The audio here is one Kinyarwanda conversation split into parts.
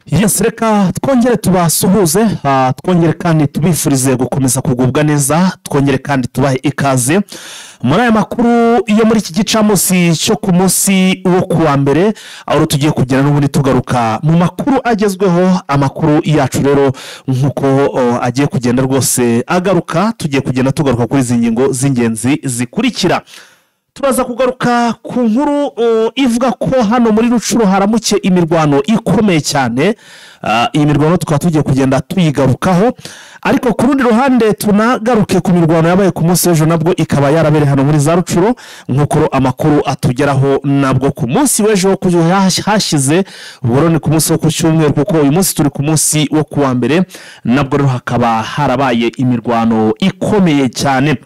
Yes, reka twongere tubasuhuze, twongere kandi tubifurize gukomeza kugubwa neza, twongere kandi tubahe ikaze muri aya makuru yo muri iki gicamunsi cyo ku munsi wo kuwa mbere, aho tugiye kugera n'ubundi tugaruka mu makuru agezweho. Amakuru yacu rero nk'uko agiye kugenda rwose agaruka, tugiye kugenda tugaruka kuri izi ngingo z'ingenzi zikurikira. Turaza kugaruka ku nkuru ivuga ko hano muri Rucuro haramuke imirwano ikomeye cyane. Iyi mirwano tukaba tugiye kugenda tuyigarukaho, ariko ku rundi ruhande tunagaruke ku mirwano yabaye ku munsi w'ejo, nabwo ikaba yarabereye hano muri za Rucuro, nk'uko amakuru atugeraho nabwo ku munsi w'ejo hashize, ubwo ni ku munsi wo ku cyumweru, kuko uyu munsi turi ku munsi wo kuwa mbere, nabwo rero hakaba harabaye imirwano ikomeye cyane.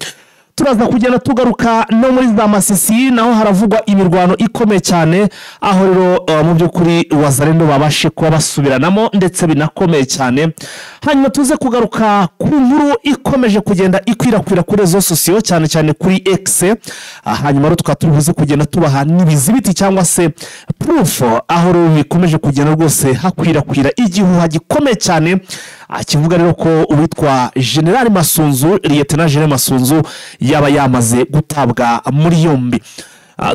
Turaza kugenda tugaruka no muri za Masisi, naho haravugwa imirwano ikomeye cyane, aho rero mu by'ukuri Wazalendo babashe kuba basubiranamo ndetse binakomeye cyane. Hanyuma tuze kugaruka ku nkuru ikomeje kugenda ikwirakwira kuri réseaux sociaux, cyane cyane kuri X. Hanyuma rero tukaba turi kugenda tubaha n'ibizibiti cyangwa se proof, aho rero bikomeje kugenda rwose hakwirakwira igihuha gikomeye cyane, kivuga rero ko uwitwa General Masunzu, Lieutenant General Masunzu, yaba yamaze gutabwa muri yombi.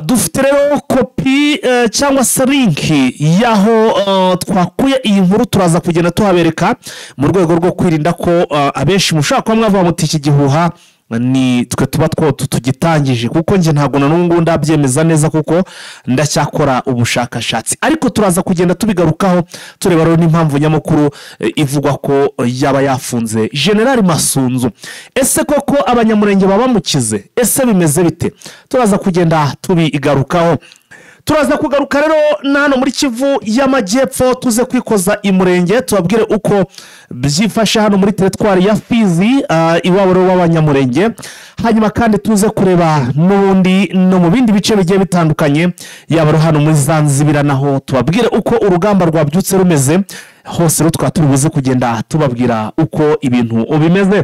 Dufite rero kopi cyangwa se link y'aho twakuye iyi nkuru, turaza kugenda tuhabereka mu rwego rwo kwirinda ko abenshi mushobora kuba mwavuga muti iki gihuha ni twe tuba tugitangije, kuko njye ntabwo na n'ubu ndabyemeza neza kuko ndacyakora ubushakashatsi, ariko turaza kugenda tubigarukaho tureba rero n'impamvu nyamukuru ivugwa ko yaba yafunze General Masunzu. Ese koko Abanyamurenge baba bamukize? Ese bimeze bite? Turaza kugenda tubigarukaho. Turaza kugaruka rero na hano muri Kivu y'Amajyepfo, tuze kwikoza imurenge tubabwire uko byifashe hano muri teritwari ya Fizi, iwabo rero w'Abanyamurenge. Hanyuma kandi tuze kureba n'ubundi no mu bindi bice bigiye bitandukanye, yaba hano muri Zanzibira, naho tubabwire uko urugamba rwabyutse rumeze hose. Rero tukaba turi buze kugenda tubabwira uko ibintu bimeze.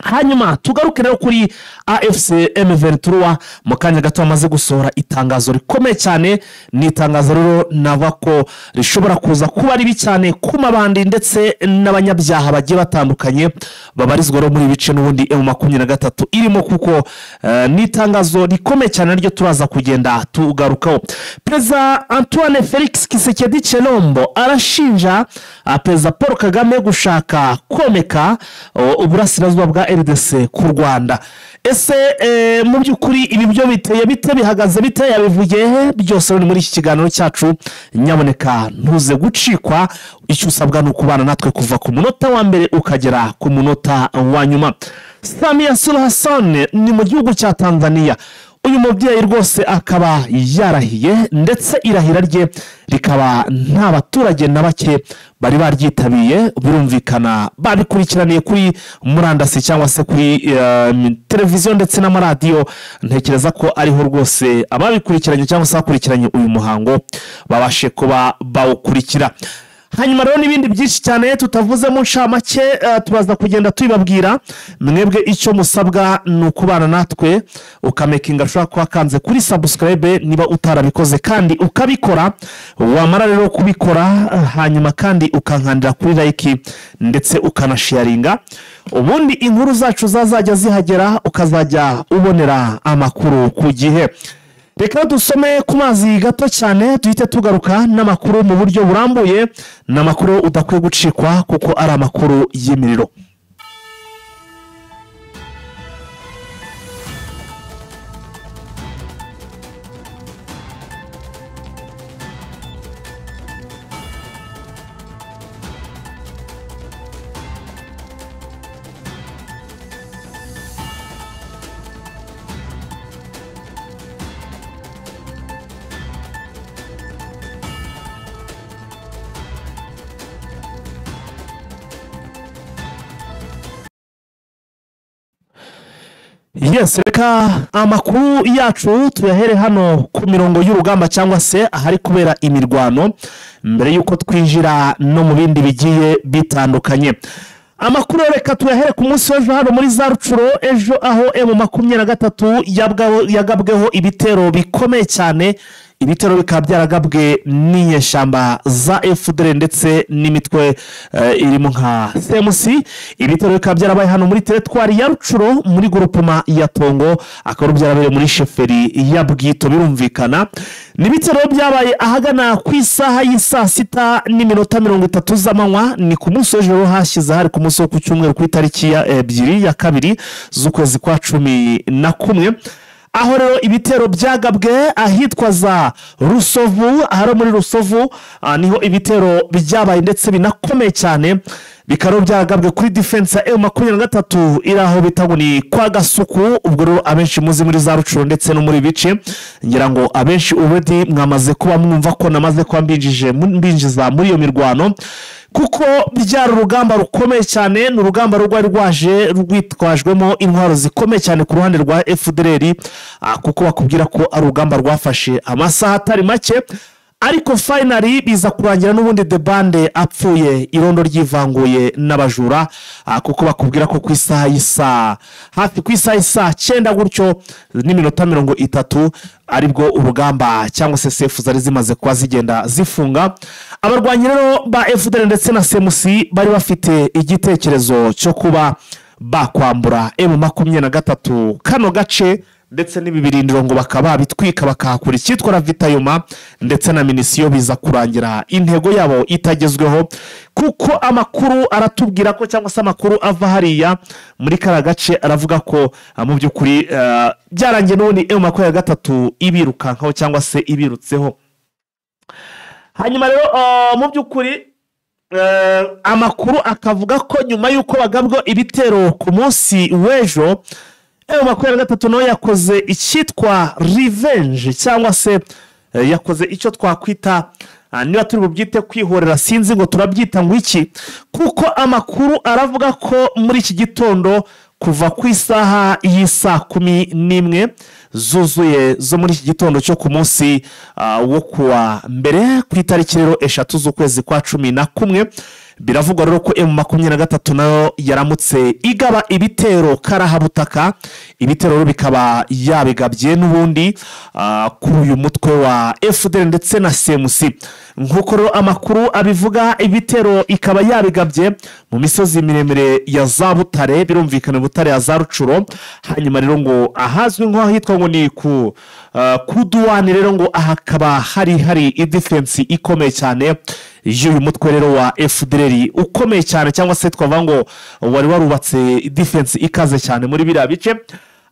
Hanyuma tugaruke rero kuri AFC M23, mu kanya gato bamaze gusohora itangazo rikomeye cyane. Ni itangazo rero nava ko rishobora kuza kuba ribi cyane ku mabandi ndetse n'abanyabyaha bagiye batandukanye babarizwa rero muri bice n'ubundi M23 irimo, kuko ni itangazo rikomeye cyane naryo turaza kugenda tugarukaho. Perezida Antoine Felix Tshisekedi Tshilombo arashinja Perezida Paul Kagame gushaka komeka uburasirazuba bwa RDC ku Rwanda. Ese mu by'ukuri ibi byo biteye bite, bihagaze bite, yabivugiye he? Byose ni muri iki kiganiro cyacu, nyaboneka ntuze gucikwa. Icyo usabwa ni ukubana natwe kuva ku munota wa mbere ukagera ku munota wa nyuma. Samia Suluhu Hassan ni mu gihugu cya Tanzania. Uyu mubyeyi rwose akaba yarahiye, ndetse irahira rye rikaba nta baturage na bake bari baryitabiriye, birumvikana babikurikiraniye kuri murandasi cyangwa se kuri televiziyo ndetse n'amaradiyo. Ntekereza ko ariho rwose ababikurikiranye cyangwa se bakurikiranye uyu muhango babashe kuba bawukurikira. Hanyuma rero n'ibindi byinshi cyane tutavuze mu ncamake, turaza kugenda tubibabwira. Mwebwe icyo musabwa ni ukubana natwe, ukamakinga ushobora kuba wakanze kuri subscribe niba utarabikoze, kandi ukabikora. Wamara rero kubikora, hanyuma kandi ukankandira kuri like ndetse ukanasharinga, ubundi inkuru zacu zazajya zihagera, ukazajya ubonera amakuru ku gihe. Reka dusome ku mazi gato cyane, duhite tugaruka n'amakuru mu buryo burambuye. Ni amakuru udakwiye gucikwa kuko ari amakuru y'imiriro. Yes, reka amakuru yacu tuyahere hano ku mirongo y'urugamba cyangwa se ahari kubera imirwano, mbere y'uko twinjira no mu bindi bigiye bitandukanye. Amakuru reka tuyahere ku munsi w'ejo hano muri za Rucuro, ejo aho M23 yagabweho ibitero bikomeye cyane. Ibitero bikaba byaragabwe n'inyeshyamba za FDLR ndetse n'imitwe irimo nka CMC. Ibitero bikaba byarabaye hano muri teritwari ya Rucuro, muri groupement ya Tongo, akaba byarabereye muri chefferie ya Bwito. Birumvikana ni ibitero byabaye ahagana ku isaha y'isaa 6:30 z'amanywa. Ni ku munsi w'ejo hashyize, hari ku munsi wo ku cyumweru, ku itariki ya 2 ya 2 z'ukwezi kwa 11, aho rero ibitero byagabwe ahitwa za Rusovu. Ahari muri Rusovu niho ibitero byabaye ndetse binakomeye cyane, bikaba byagabwe kuri defense ya M23 iri aho bita ngo ni kwa Gasuku. Ubwo rero abenshi muzi muri za Rucuro ndetse no muri bice, ngira ngo abenshi already mwamaze kuba mwumva ko namaze kuba mbinjiza muri iyo mirwano, kuko byari urugamba rukomeye cyane. Ni urugamba rwari rwaje rwitwajwemo intwaro zikomeye cyane ku ruhande rwa FDLR, kuko bakubwira ko ari urugamba rwafashe amasaha atari make, ariko finally biza kurangira n'ubundi debande apfuye, irondo ryivanguye n'abajura, kuko bakubwira ko ku isaha y'isaa hafi ku isaha y'isaa 9 gutyo n'iminota 30 aribwo urugamba cyangwa se safe zari zimaze kuba zigenda zifunga. Abarwanyi rero ba FDLR ndetse na CMC bari bafite igitekerezo cyo kuba bakwambura M23 kano gace ndetse n'ibibirindiro, ngo bakaba babitwika bakahakura icyitwa ravitaillement ndetse na munitions. Biza kurangira intego yabo itagezweho, kuko amakuru aratubwira ko, cyangwa se amakuru ava hariya muri kariya gace aravuga ko mu by'ukuri byarangiye n'ubundi M23 ibirukankaho cyangwa se ibirutseho. Hanyuma rero mu by'ukuri amakuru akavuga ko nyuma y'uko bagabwa ibitero ku munsi w'ejo, M23 nawe yakoze icyitwa revenge, cyangwa se yakoze icyo twakwita, niba turi bubyite kwihorera, sinzi ngo turabyita ngo iki, kuko amakuru aravuga ko muri iki gitondo kuva ku isaha y'isaa 11 zuzuye zo muri iki gitondo cyo ku munsi wo kuwa mbere, ku itariki rero 3 z'ukwezi kwa 11, biravugwa rero ko M23 nayo yaramutse igaba ibitero karahabutaka. Ibitero rero bikaba yabigabye n'ubundi kuri uyu mutwe wa FDLR ndetse na CMC. Nk'uko rero amakuru abivuga, ibitero ikaba yabigabye mu misozi miremire ya za Butare, birumvikana Butare ya za Rucuro. Hanyuma rero ngo ahazwi nk'ahitwa ngo ni ku Kuduwani, rero ngo aha hakaba hari idefense ikomeye cyane y'uyu mutwe rero wa FDLR ukomeye cyane, cyangwa se twavuga ngo wari warubatse defense ikaze cyane muri biriya bice.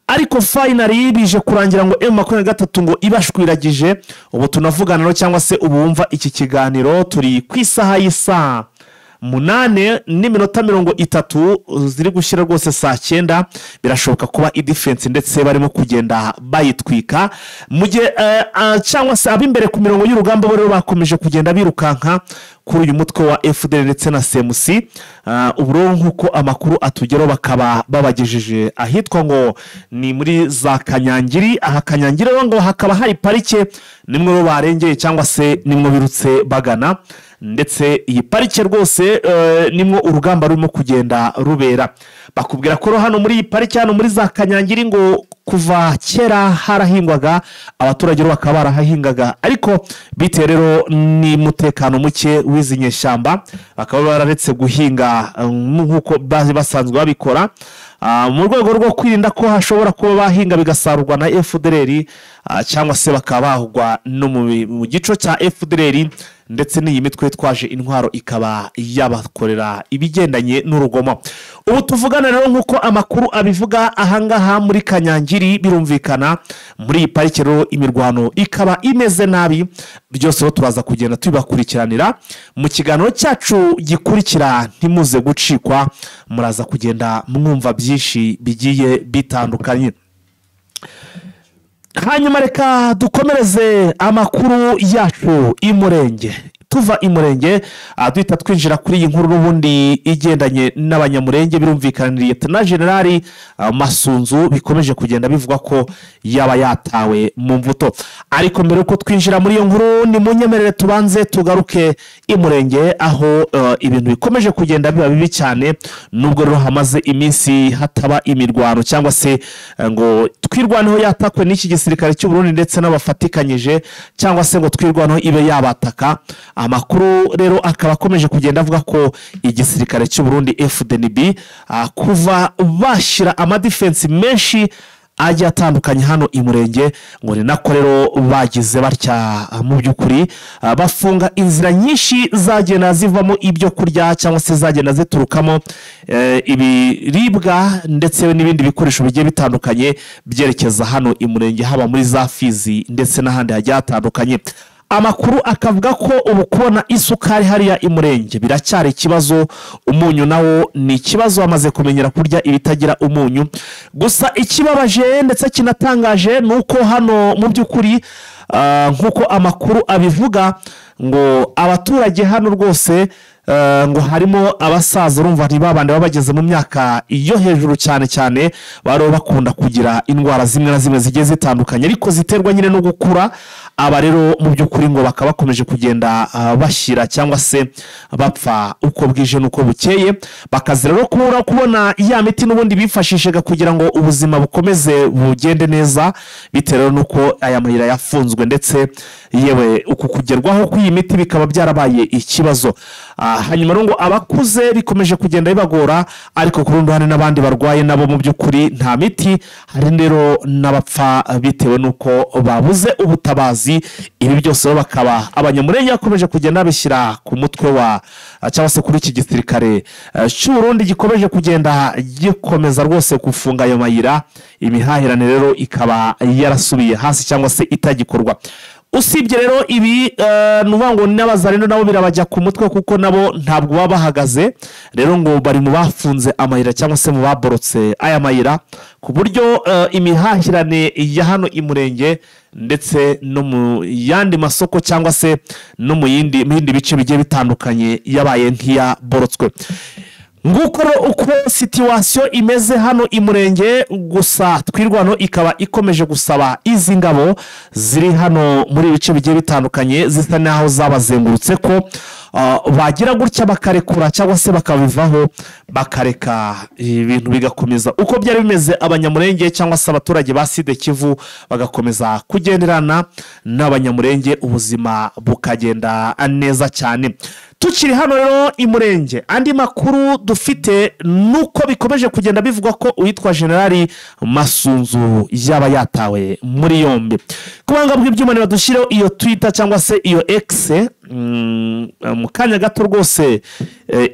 Ariko finally bije kurangira ngo M23 ngo ibashwiragije. Ubu tunavugana rero, cyangwa se ubu wumva iki kiganiro, turi ku isaha y'isaa 8:30 ziri gushyira rwose saa 9, birashoboka kuba idefense ndetse barimo kugenda bayitwika mu gihe cyangwa se ab'imbere ku mirongo y'urugamba bo rero bakomeje kugenda birukanka kuri uyu mutwe wa FDLR ndetse na CMC. Ubu rero nk'uko amakuru atugeraho, bakaba babagejeje ahitwa ngo ni muri za Kanyangiri. Aha Kanyangiri rero ngo hakaba hari parike, nimwe bo barengeye cyangwa se nimwe birutse bagana, ndetse iyi parike rwose nimwo urugamba rurimo kugenda rubera. Bakubwira ko hano muri iyi parike, hano muri za Kanyangiri, ngo kuva kera harahingwaga, abaturage rero bakaba barahahingaga, ariko bitewe rero n'umutekano muke w'izi nyeshyamba bakaba bararetse guhinga nk'uko bari basanzwe babikora, mu rwego rwo kwirinda ko hashobora kuba bahinga bigasarurwa na FDLR, cyangwa se bakaba bahugwa no mu gico cya FDLR ndetse n'iyi mitwe yitwaje intwaro ikaba yabakorera ibigendanye n'urugomo. Ubu tuvugana rero, nk'uko amakuru abivuga, ahangaha muri Kanyangiri, birumvikana muri iyi parike rero imirwano ikaba imeze nabi. Byose rero turaza kugenda tubibakurikiranira mu kiganiro cyacu gikurikira, ntimuze gucikwa, muraza kugenda mwumva byinshi bigiye bitandukanye. Hanyuma reka dukomereze amakuru yacu y'Umurenge. Tuva i Murenge duhita twinjira kuri iyi nkuru n'ubundi igendanye n'Abanyamurenge. Birumvikana, Liyetona Generali Masunzu bikomeje kugenda bivugwa ko yaba yatawe mu mvuto. Ariko mbere yuko twinjira muri iyo nkuru, ni munyemerere tubanze tugaruke i Murenge, aho ibintu bikomeje kugenda biba bibi cyane, nubwo rero hamaze iminsi hataba imirwano cyangwa se ngo Twirwaneho yatakwe n'iki gisirikare cy'u Burundi ndetse n'abafatikanyije, cyangwa se ngo Twirwaneho ibe yabataka. Amakuru rero akaba akomeje kugenda avuga ko igisirikare cy'u Burundi FDNB, kuva bashyira amadefense menshi agiye atandukanye hano i Murenge, ngo ni nako rero bagize batya mu by'ukuri bafunga inzira nyinshi zagenda zivamo ibyo kurya cyangwa se zagenda ziturukamo ibiribwa ndetse n'ibindi bikoresho bigiye bitandukanye byerekeza hano i Murenge, haba muri za Fizi ndetse n'ahandi hagiye hatandukanye. Amakuru akavuga ko ubu kubona isukari hariya i Murenge biracyari ikibazo, umunyu nawo ni ikibazo, bamaze kumenyera kurya ibitagira umunyu. Gusa ikibabaje ndetse kinatangaje ni uko hano mu by'ukuri, nk'uko amakuru abivuga, ngo abaturage hano rwose ngo harimo abasaza, urumva ntibabande baba bageze mu myaka yo hejuru cyane cyane, bari bakunda kugira indwara zimwe na zimwe zigiye zitandukanye ariko ziterwa nyine no gukura. Aba rero mu by'ukuri ngo bakaba bakomeje kugenda bashyira cyangwa se bapfa uko bwije n'uko bukeye, bakazira rero kubura kubona ya miti n'ubundi bifashishaga kugira ngo ubuzima bukomeze bugende neza, bitewe n'uko aya mayira yafunzwe, ndetse yewe uku kugerwaho kw'iyi miti bikaba byarabaye ikibazo. Hanyuma rero ngo abakuze bikomeje kugenda bibagora, ariko ku rundi ruhande n'abandi barwaye nabo mu by'ukuri nta miti. Hari rero n'abapfa bitewe n'uko babuze ubutabazi. Ibi byose rero bakaba Abanyamurenge bakomeje kugenda babishyira ku mutwe wa cyangwa se kuri iki gisirikare cy'u Burundi gikomeje kugenda gikomeza rwose gufunga ayo mayira, imihahirane rero ikaba yarasubiye hasi cyangwa se itagikorwa. Usibye rero ibi, ni ukuvuga ngo n'Abazarendo nabo birabajya ku mutwe, kuko nabo ntabwo baba bahagaze. Rero ngo bari mu bafunze amayira cyangwa se mu baborotse aya mayira, ku buryo imihahirane ya hano i Murenge ndetse no mu yandi masoko cyangwa se no mu bindi bice bigiye bitandukanye yabaye nk'iyaborotswe. Nguko rero uko situation imeze hano i Murenge. Gusa Twirwano ikaba ikomeje gusaba izi ngabo ziri hano muri ibi bice bigiye bitandukanye zisa n'aho zabazengurutse ko bagira gutya bakarekura cyangwa se bakabivaho, bakareka ibintu bigakomeza uko byari bimeze, Abanyamurenge cyangwa se abaturage ba Sud Kivu bagakomeza kugenderana n'Abanyamurenge, ubuzima bukagenda neza cyane. Tukiri hano rero i Murenge, andi makuru dufite nuko bikomeje kugenda bivugwa ko uwitwa Generali Masunzu yaba yatawe muri yombi. Ku buhanga bw'ibyuma nibadushyireho iyo Twitter cyangwa se iyo X mu kanya gato rwose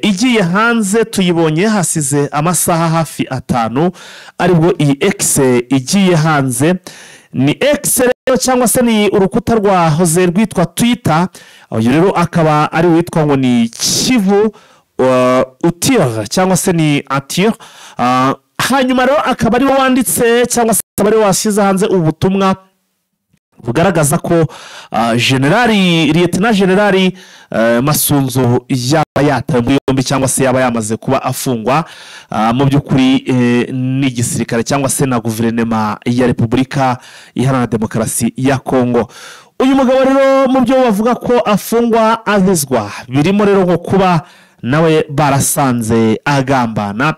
igiye hanze. Tuyibonye hasize amasaha hafi 5 aribwo iyi X igiye hanze. Ni X rero cyangwa se ni urukuta rwahoze rwitwa Twitter. Uyu rero akaba ari uwitwa ngo ni Kivu Utire cyangwa se ni Atire. Hanyuma rero akaba ariwe wanditse cyangwa se akaba ariwe washyize hanze ubutumwa bugaragaza ko generali, Liyetona Generali Masunzu yaba yatawe muri yombi cyangwa se yaba yamaze kuba afungwa mu by'ukuri n'igisirikare cyangwa se na guverinoma ya Repubulika Iharanira Demokarasi ya Kongo. Uyu mugabo rero mu byo bavuga ko afungwa azizwa birimo rero nko kuba nawe barasanze agambana.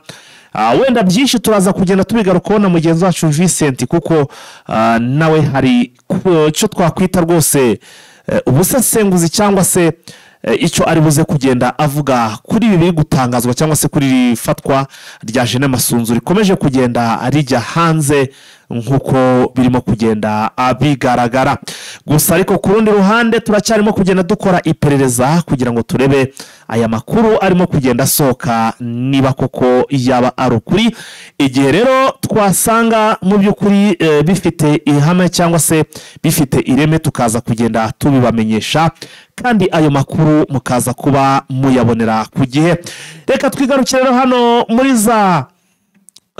Wenda byinshi turaza kugenda tubigarukaho na mugenzi wacu Vincent, kuko nawe hari icyo twakwita rwose ubusesenguzi cyangwa se icyo ari buze kugenda avuga kuri ibi biri gutangazwa cyangwa se kuri iri fatwa rya Jene Masunzu rikomeje kugenda rijya hanze nk'uko birimo kugenda bigaragara. Gusa ariko ku rundi ruhande turacyarimo kugenda dukora iperereza kugira ngo turebe aya makuru arimo kugenda asohoka niba koko yaba ari ukuri. Igihe rero twasanga mu by'ukuri bifite ihame cyangwa se bifite ireme, tukaza kugenda tubibamenyesha, kandi ayo makuru mukaza kuba muyabonera ku gihe. Reka twigarukire rero hano muri za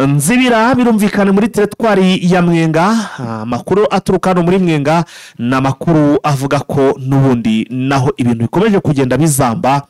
Nzibira, birumvikana muri teritwari ya Mwenga. Amakuru aturuka hano muri Mwenga ni amakuru avuga ko n'ubundi naho ibintu bikomeje kugenda bizamba,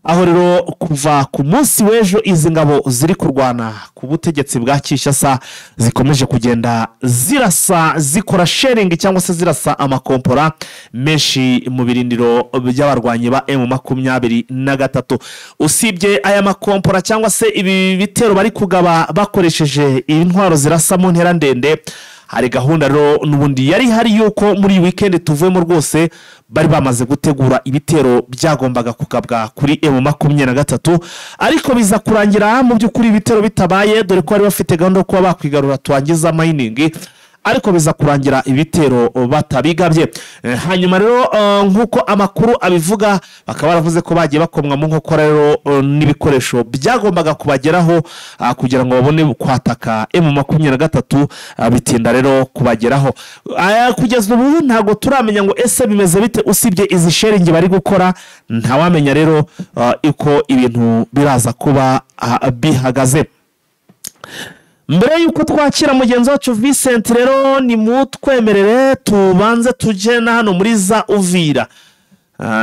aho rero kuva ku munsi w'ejo izi ngabo ziri kurwana ku butegetsi bwa Kinshasa zikomeje kugenda zirasa, zikora shelling cyangwa se zirasa amakompora menshi mu birindiro by'abarwanyi ba M23. Usibye aya makompora cyangwa se ibi bitero bari kugaba bakoresheje intwaro zirasa mu ntera ndende, hari gahunda rero n'ubundi yari hari yuko muri weekend tuvuyemo rwose bari bamaze gutegura ibitero byagombaga kugabwa kuri M23, ariko biza kurangira mu by'ukuri ibitero bitabaye, dore ko bari bafite gahunda yo kuba bakwigarura twangiza mining, ariko biza kurangira ibitero batabigabye. Hanyuma rero nk'uko amakuru abivuga, bakaba baravuze ko bagiye bakomwa mu nkokora rero n'ibikoresho byagombaga kubageraho kugira ngo babone kwataka M23, bitinda rero kubageraho. Kugeza ubu ntabwo turamenya ngo ese bimeze bite, usibye izi shelling bari gukora ntawamenya rero uko ibintu biraza kuba bihagaze. Mbere yuko twakira mugenzi wacu Vincent rero, ni mutwemerere tubanze tujye na hano muri za Uvira.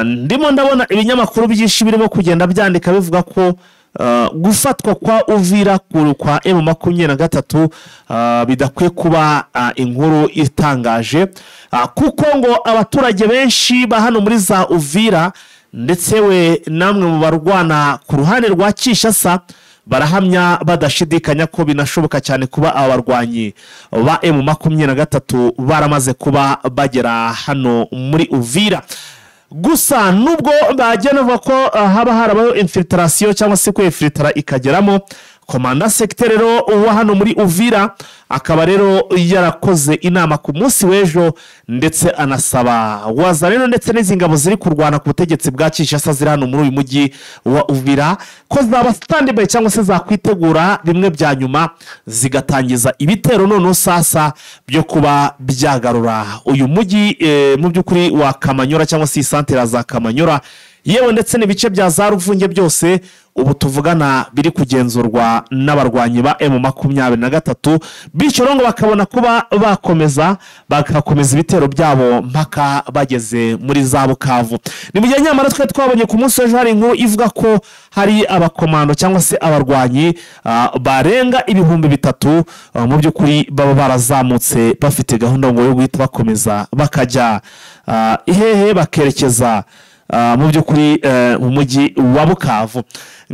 Ndimo ndabona ibinyamakuru byinshi birimo kugenda byandika bivuga ko gufatwa kwa Uvira kwa M23 bidakwiye kuba inkuru itangaje, kuko ngo abaturage benshi ba hano muri za Uvira ndetse we namwe mu barwana ku ruhande rwa Kinshasa barahamya badashidikanya ko binashoboka cyane kuba abarwanyi ba M23 baramaze kuba bagera hano muri Uvira. Gusa nubwo bagenda bavuga ko haba harabayo infiltration cyangwa se kwefiltara ikageramo, komanda secteur rero wa hano muri Uvira akaba rero yarakoze inama ku munsi w'ejo, ndetse anasaba waza rero ndetse n'izi ngabo ziri kurwana ku butegetsi bwa Kinshasa ziri hano muri uyu mujyi wa Uvira ko zaba standby cyangwa se zakwitegura bimwe bya nyuma zigatangiza ibitero noneho sasa byo kuba byagarura uyu mujyi mu by'ukuri wa Kamanyora cyangwa se isantera za Kamanyora, yewe ndetse n'ibice bya za Ruvunge byose ubu tuvugana biri kugenzurwa n'abarwanyi ba M23, bityo ngo bakabona kuba bakomeza bakakomeza ibitero byabo mpaka bageze muri za Bukavu. Ni mu gihe nyamara twe twabonye ku munsi w'ejo hari inkuru ivuga ko hari abakomando cyangwa se abarwanyi barenga 3000 mu by'ukuri baba barazamutse bafite gahunda ngo yo guhita bakomeza bakajya ihehe bakerekeza mu by'ukuri mu mujyi wa Bukavu.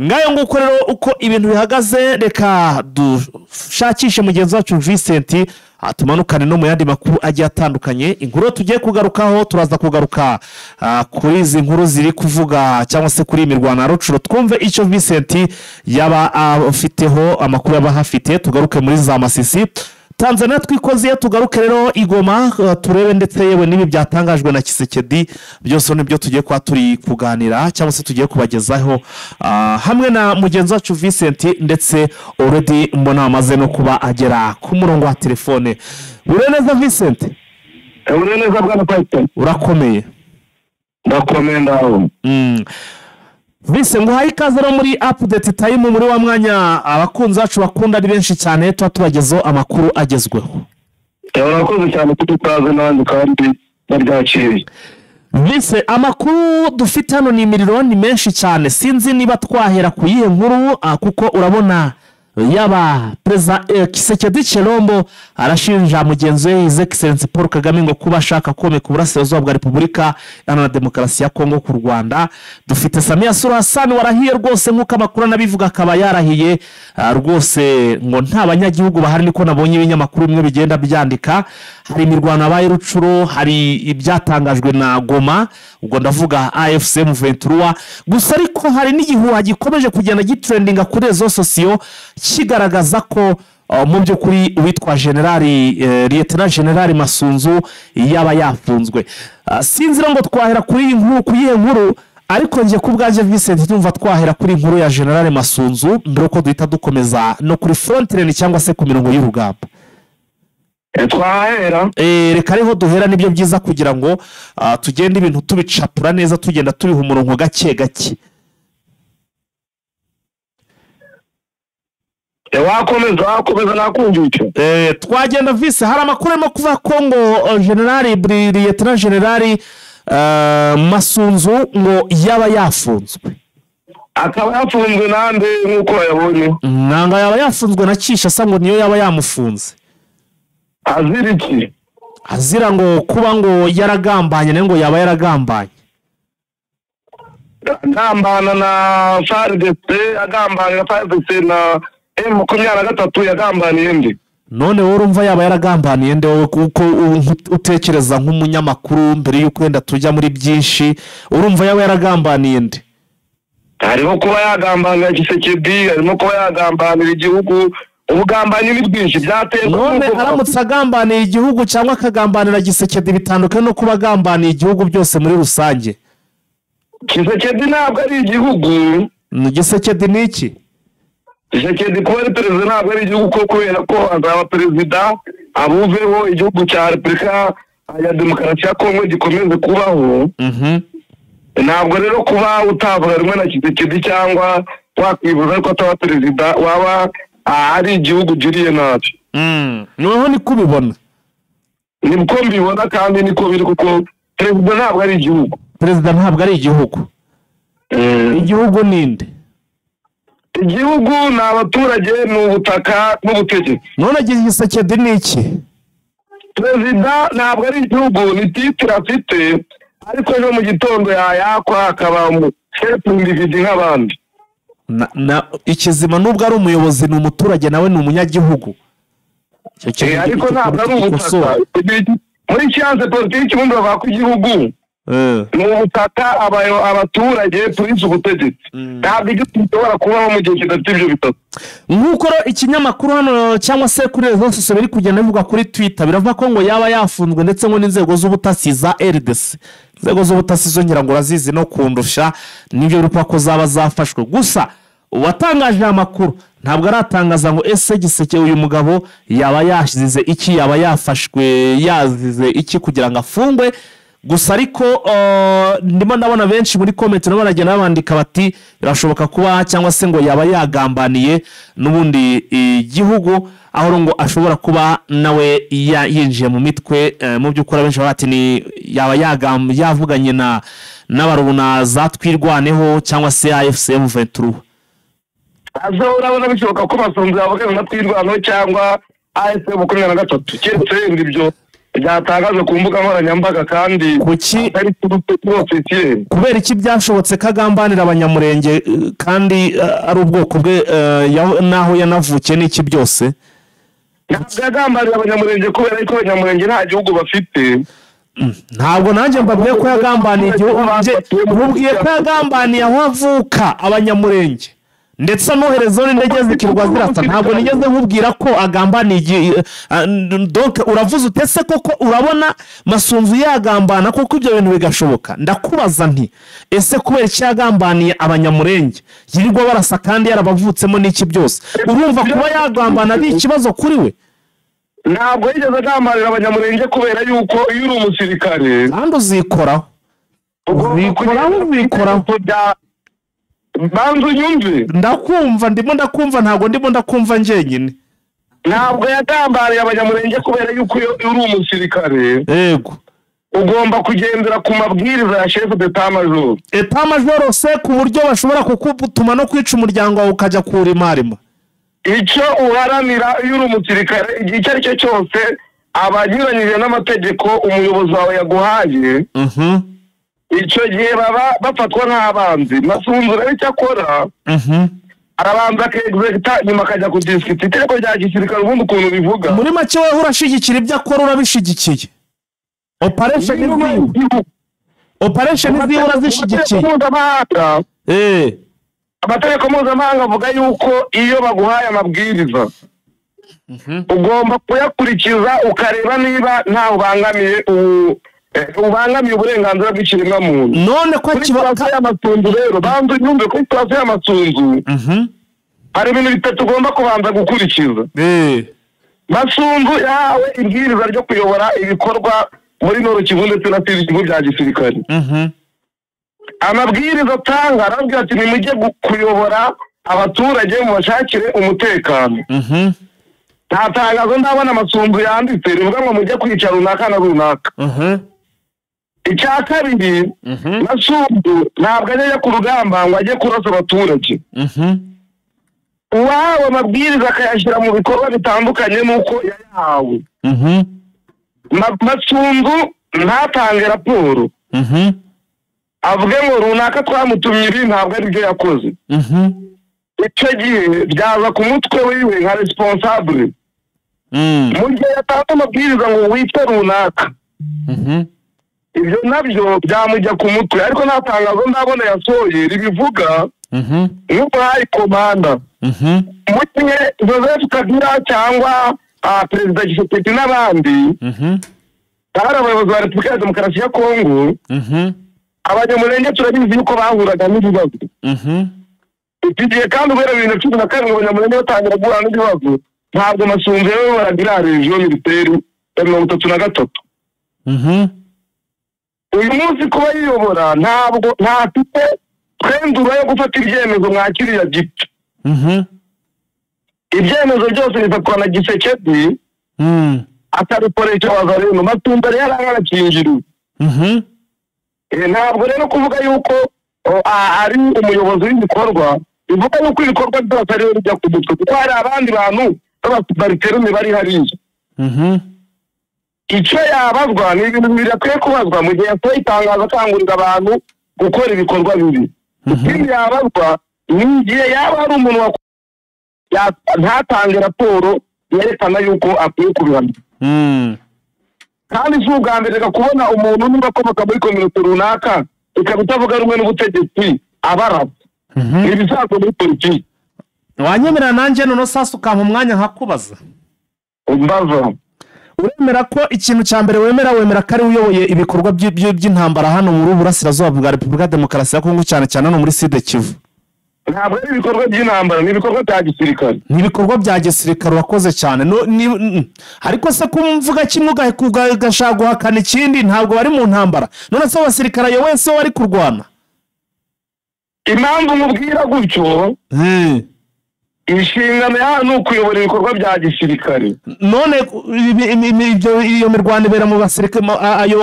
Ngayo nguko rero uko ibintu bihagaze, reka dushakishe mugenzi wacu Vincent tumanukane no mu yandi makuru agiye atandukanye. Inkuru tugiye kugarukaho, turaza kugaruka kuri izi nkuru ziri kuvuga cyangwa se kuri imirwano ya Rucuro, twumve icyo Vincent yaba afiteho amakuru yaba hafite. Tugaruke muri za Masisi Tanzania twikoze, tugaruke rero igoma turebe ndetse yewe n'ibi byatangajwe na Kisekedi, byose nibyo tugiye kuba turi kuganira cyangwa se tugiye kubagezaho hamwe na mugenzi wacu Vincent, ndetse already mbona amaze no kuba agera ku murongo wa telefone. Ure neza Vincent? Ure neza bwana Python. Urakomeye? Ndakomeye ndaho. Vise ngo hayi ikaze rero muri update time, muri wa mwanya abakunzi bacu bakunda ari benshi cyane, tuba tubagezeho amakuru agezweho. Urakoze cyane kutukaze nanjye kandi ndabyakiriye. Vise, amakuru dufite hano ni imiriro ni menshi cyane, sinzi niba twahera ku yihe nkuru, kuko urabona yaba Perezida Kisekedi Tshilombo arashinja mugenzi we His Excellency Paul Kagame ngo kuba ashaka komeka uburasirazuba bwa Repubulika Iharanira Demokarasi ya Kongo ku Rwanda. Dufite Samia Suluhu Hassan warahiye rwose nk'uko amakuru anabivuga, akaba yarahiye rwose ngo nta banyagihugu bahari, niko nabonye ibinyamakuru bimwe bigenda byandika. Hari imirwano yabaye Rucuro, hari ibyatangajwe na Goma, ubwo ndavuga AFC M23. Gusa ariko hari n'igihuha gikomeje kugenda gitrendinga kuri rezo sosiyo kigaragaza ko mu by'ukuri uwitwa Generali Lieutenant General Masunzu yaba yafunzwe. Sinzi ngo twahera kuri iyi nkuru ku yihe nkuru, ariko nje ku bwanjye Vincent ndumva twahera kuri inkuru ya General Masunzu mbere ko duhita dukomeza no kuri frontline cyangwa se ku mirongo y'urugamba. Twahera reka ariho duhera, nibyo byiza kugira ngo tugende ibintu tubicapura neza, tugenda tubiha umurongo gake gake. Wakomeza nakumva. Twagenda vise hari amakuru arimo kuva ko ngo generali Lieutenant General Masunzu ngo yaba yafunzwe. Akaba yafunzwe nande nk'uko yabonye? Nanga yaba yafunzwe na Kinshasa ngo niyo yaba yamufunze. Azira iki? Azira ngo kuba ngo yaragambanye, nawe ngo yaba yaragambanye. Agambana na FARDC, agambana na FARDC na M23, yagambaniye nde? None wowe urumva yaba yaragambaniye nde wowe, kuko utekereza nk'umunyamakuru mbere y'uko wenda tujya muri byinshi, urumva yaba yaragambaniye nde? Harimo kuba yagambanira Tshisekedi, harimo kuba yagambanira igihugu, ubugambanyi ni bwinshi byaterwa. None aramutse agambaniye igihugu cyangwa akagambanira Tshisekedi bitandukanye no kuba agambaniye igihugu byose muri rusange? Tshisekedi ntabwo ari igihugu. Tshisekedi ni iki? Tshisekedi kuba ari perezida ntabwo ari igihugu, kuko kubera ko azaba perezida abuveho igihugu cya Repubulika ya Demokarasi ya Kongo gikomeze kubaho. Ntabwo rero kuba utavuga rumwe na Tshisekedi cyangwa wakwibuza ko ataba perezida waba ari igihugu ugiriye nabi. Noneho niko ubibona? Niko mbibona kandi niko biri, kuko perezida ntabwo ari igihugu. Perezida ntabwo ari igihugu. Igihugu ninde? Igihugu ni abaturage, ni ubutaka n'ubutegetsi. None Tshisekedi ni iki? Perezida ntabwo ari igihugu, ni titire afite, ariko ejo mu gitondo yayakwa akaba individu nk'abandi. Ikizima nubwo ari umuyobozi ni umuturage, nawe ni umunyagihugu. Ariko ntabwo ari ubutaka. Muri siyanse politiki ubundi bavuga ko igihugu ni ubutaka, abaturage, polisi, ubutegetsi. Ntabwo igihugu gishobora kubaho mu gihe kidafite ibyo bitatu. Nk'uko ikinyamakuru hano cyangwa se kuri rezo sosiyo biri kugenda bivuga kuri Twitter, biravuga ko ngo yaba yafunzwe ndetse ngo n'inzego z'ubutasi za RDC. Inzego z'ubutasi zo ngira ngo urazizi no kundusha, nibyo biri kuba ko zaba zafashwe. Gusa uwatangaje amakuru ntabwo aratangaza ngo ese Giseke uyu mugabo yaba yashize iki, yaba yafashwe yazize iki kugira ngo afungwe. Gusa ariko ndimo ndabona benshi muri comment nabo baragenda babandika bati birashoboka kuba cyangwa se ngo yaba yagambaniye n'ubundi igihugu, aho ngo ashobora kuba nawe yinjiye mu mitwe. Mu by'ukuri abenshi bati ni yaba yavuganye na n'abarubuna za Twirwaneho cyangwa se AFC M23. Azo urabona bishoboka ko Masunzu yavuganye na Twirwaneho cyangwa AFC M23, keretse ibyo byatangajwe ku mbuga nkoranyambaga kandi kuki ari officiel. Kubera iki byashobotse kagambanira abanyamurenge kandi ari ubwoko bwe naho yanavukiye n'iki byose? Ntabwo yagambanira abanyamurenge kubera ko abanyamurenge nta gihugu bafite. Ntabwo nanjye mbabwiye ko yagambaniye igihugu, mubwiye ko yagambaniye aho avuka abanyamurenge, ndetse anoherezaho n'indege zikirwa zirasa. Ntabwo nigeze nkubwira ko agambaniye. Donc uravuze utese koko urabona Masunzu yagambana koko ibyo bintu bigashoboka? Ndakubaza nti ese kubera iki yagambaniye abanyamurenge yirirwa barasa kandi yarabavutsemo n'iki byose? Urumva kuba yagambana ari ikibazo kuri we? Ntabwo yigeze agambanira abanyamurenge kubera yuko iyo uri umusirikare kandi uzikoraho uzikoraho. Banzu nyumve. Ndakumva, ndimo ndakumva, ntabwo ndimo ndakumva njyenyine. Ntabwo yagambaniye abanyamurenge kubera yuko iyo uri umusirikare yego ugomba kugendera ku mabwiriza ya chef d'état major. État major se ku buryo bashobora kukutuma no kwica umuryango wawe ukajya kurimarima. Icyo uharanira iyo uri umusirikare igihe icyo ari cyo cyose abanyuranyije n'amategeko umuyobozi wawe yaguhaye, icyo gihe baba bafatwa nk'abanzi. Masunzu rero icyo akora arabanza akegizegita nyuma akajya kudisikita itegeko rya gisirikare ubundi ukuntu bivuga. Muri make wowe urashyigikira ibyo akora, urabishyigikiye. Operation ziwe urazishyigikiye. Amategeko mpuzamahanga avuga yuko iyo baguhaye amabwiriza ugomba kuyakurikiza, ukareba niba ntawe ubangamiye ubangamiye uburenganzira bw'ikiremwamuntu. None ko kiba y'amasunzu rero banzu nyumve ko situation y'amasunzu hari ibintu bitatu ugomba kubanza gukurikiza. Masunzu yahawe ibwiriza ryo kuyobora ibikorwa muri Nord Kivu ndetse na Sud Kivu bya gisirikare. Amabwiriza atanga arabwira ati nimujye kuyobora Abaturage mubashakire umutekano. Nta tangazo ndabona Masunzu yanditse rivuga ngo mujye kwica runaka na runaka. Icya kabiri, Masunzu ntabwo ajya ku rugamba ngo ajye kurasa abaturage. Uwahawe amabwiriza akayashyira mu bikorwa bitandukanye n'uko yayahawe. Masunzu ntatange raporo avuge ngo runaka twamutumye ibi, ntabwo aribyo yakoze. Icyo gihe byaza ku mutwe wiwe nka responsable. Mu gihe yatanze amabwiriza ngo witwe runaka, ibyo nabyo byamujya ku mutwe, ariko nta tangazo ndabona yasohoye ribivuga nk'uko high commander. Mu gihe Joseph Kabila cyangwa Perezida Tshisekedi n'abandi bari abayobozi ba Repubulika ya Demokarasi ya Kongo, Abanyamulenge turabizi yuko bahuraga n'ibibazo. Iki gihe kandi guhera 2017 Abanyamulenge batangira guhura n'ibibazo, ntabwo Masunzu yayoboraga iriya région militaire ya 33. Uyu munsi kuba yiyobora, ntabwo ntafite plein droit yo gufata ibyemezo mwa kiriya giti. Ibyemezo byose bifatwa na Tshisekedi, akabikoresha Wazalendo. Masunzu rero yarakinjiriwe. Ntabwo rero kuvuga yuko ari umuyobozi w'ibikorwa bivuga yuko ibikorwa byose ariwe bijya ku mutwe, kuko hari abandi bantu b'abasubalternes bari hariya. Icyo yabazwa ni ibintu bibiri akwiye kubazwa mu gihe yasohoye itangazo akangurira abantu gukora ibikorwa bibi. Ikindi yabazwa ni igihe yaba hari umuntu ntatange raporo yerekana yuko akwiye kubihana. Kandi si ubwa mbere reka kubona umuntu niba akomoka muri communauté runaka ikaba itavuga rumwe n'ubutegetsi abaraba. Ni ibisanzwe muri politiki. Wanyemerera nanjye noneho sasa ukampa umwanya nkakubaza? Mbaza. Uremera ko ikintu cya mbere wemera ko ari we uyoboye ibikorwa by'intambara hano muri Burasirazuba bwa Repubulika ya Demokarasi ya Kongo, cyane cyane hano muri Sud Kivu? Ntabwo ari ibikorwa by'intambara, ni ibikorwa bya gisirikare. Ni ibikorwa bya gisirikare, urakoze cyane. No, ariko se kumvuga kimwe ugashaka guhakana ikindi, ntabwo bari mu ntambara? None se abasirikare ayoboye se bari kurwana? Impamvu mubwira gutyo, inshingano yaho ni ukuyobora ibikorwa bya gisirikare. None iyo mirwano ibera mu basirikare, ayo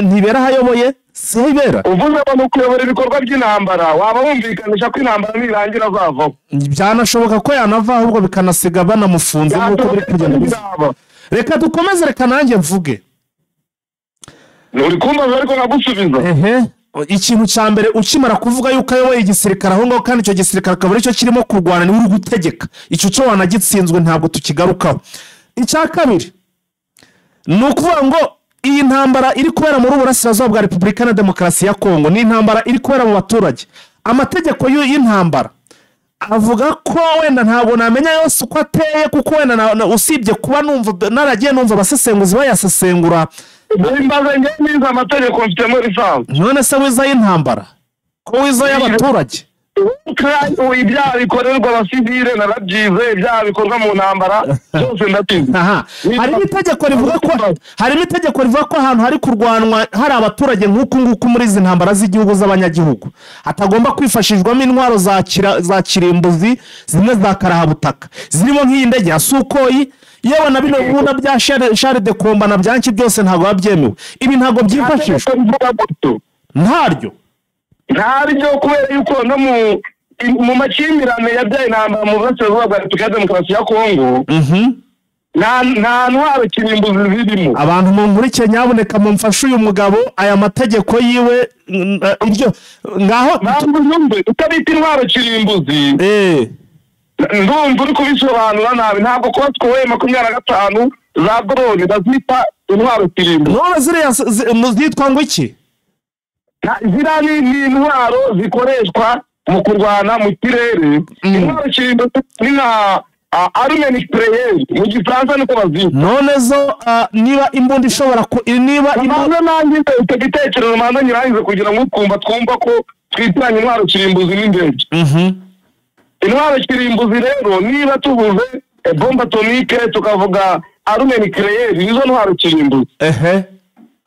ntibera aho ayoboye? Si ho ibera? Uvuze ngo ni ukuyobora ibikorwa by'intambara, waba wumvikanisha ko intambara nirangira azavaho. Byanashoboka ko yanava, ahubwo bikanasiga banamufunze nk'uko biri kugenda biza. Bizaba. Reka dukomeze, reka nanjye mvuge. Uri kumbaza ariko nkagusubiza. Ehe, ikintu cya mbere, ukimara kuvuga yuko ayoboye igisirikare aho ngaho, kandi icyo gisirikare akaba aricyo kirimo kurwana, niwe uri gutegeka, icyo cyo wanagitsinzwe, ntabwo tukigarukaho. Icya kabiri ni ukuvuga ngo iyi ntambara iri kubera muri Burasirazuba bwa Repubulika na Demokarasi ya Kongo ni intambara iri kubera mu baturage. Amategeko y'intambara avuga ko, wenda ntabwo namenya yose uko ateye, kuko wenda usibye kuba numva naragiye numva abasesenguzi bayasesengura. Mbaza, njye nize amategeko, mfitemo licence. None se wiza y'intambara ko wiza y'abaturage? Ibyaha bikorerwa abasivile narabyize, ibyaha bikorwa mu ntambara byose ndabizi. Aha harimo itegeko rivuga ko ahantu hari kurwanwa hari abaturage nk'uku nguku muri izi ntambara z'igihugu z'abanyagihugu, hatagomba kwifashishwamo intwaro za kirimbuzi, zimwe za karahabutaka, zirimo nk'iyi ndege ya Sukhoi, yewe na bino bibunda bya chars de combat na byanki byose ntabwo biba byemewe. Ibi ntabwo byifashishwa. Itegeko rivuga gutyo? Ntaryo. Ntaryo, kubera yuko no mu makimbirane yabyaye intambara mu Burasirazuba bwa Repubulika ya Demokarasi ya Kongo, nta ntwaro kirimbuzi zirimo. Abantu munkurikiye, nyabuneka mumfashe uyu mugabo aya mategeko yiwe, iryo ngaho. Ntabwo unyumve, utabita intwaro kirimbuzi. Ndumva uri kubisobanura nabi. Ntabwo kuba twoye 25 za drone bazita intwaro kirimbuzi. None ziriya zitwa ngo iki? Ziriya ni intwaro zikoreshwa mu kurwana mu kirere. Intwaro kirimbuzi ni nka arme nucléaire mu Gifaransa, niko bazita. None zo niba imbunda ishobora ku niba imbunda Manza nanjye icyo gitekerezo manza nyirangize, kugira ngo twumva twumva ko twitiranya intwaro kirimbuzi n'indege. Intwaro kirimbuzi rero, niba tuvuze bombe atomique, tukavuga arme nucléaire, nizo ntwaro kirimbuzi.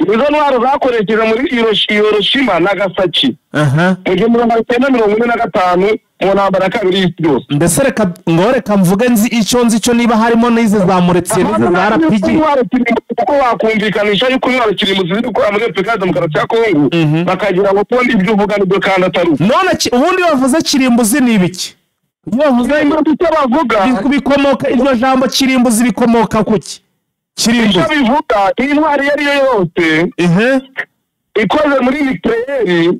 Izo ntwaro zakoresheje muri Hiroshima, Nagasaki mu 1945, mu ntambara ya kabiri y'isi yose. Mbese reka ngo reka mvuge nzi icyo nzi cyo, niba harimo n'izi za mortier, n'izi za RPG. Intwaro kirimbuzi, kuko wakumvikanisha yuko intwaro kirimbuzi ziri gukora muri Repubulika ya Demokarasi ya Kongo, bakagira ngo kubona ibyo uvuga nibyo kandi atari uko. None ubundi bavuze kirimbuzi ni ibiki? Iyo bavuze Kirimbuzi, icyo bavuga bikomoka, iryo jambo kirimbuzi bikomoka kuki? Icyo Kirimbuzi bivuga, intwaro iyo ari yo yose ikoze muri nucléaire.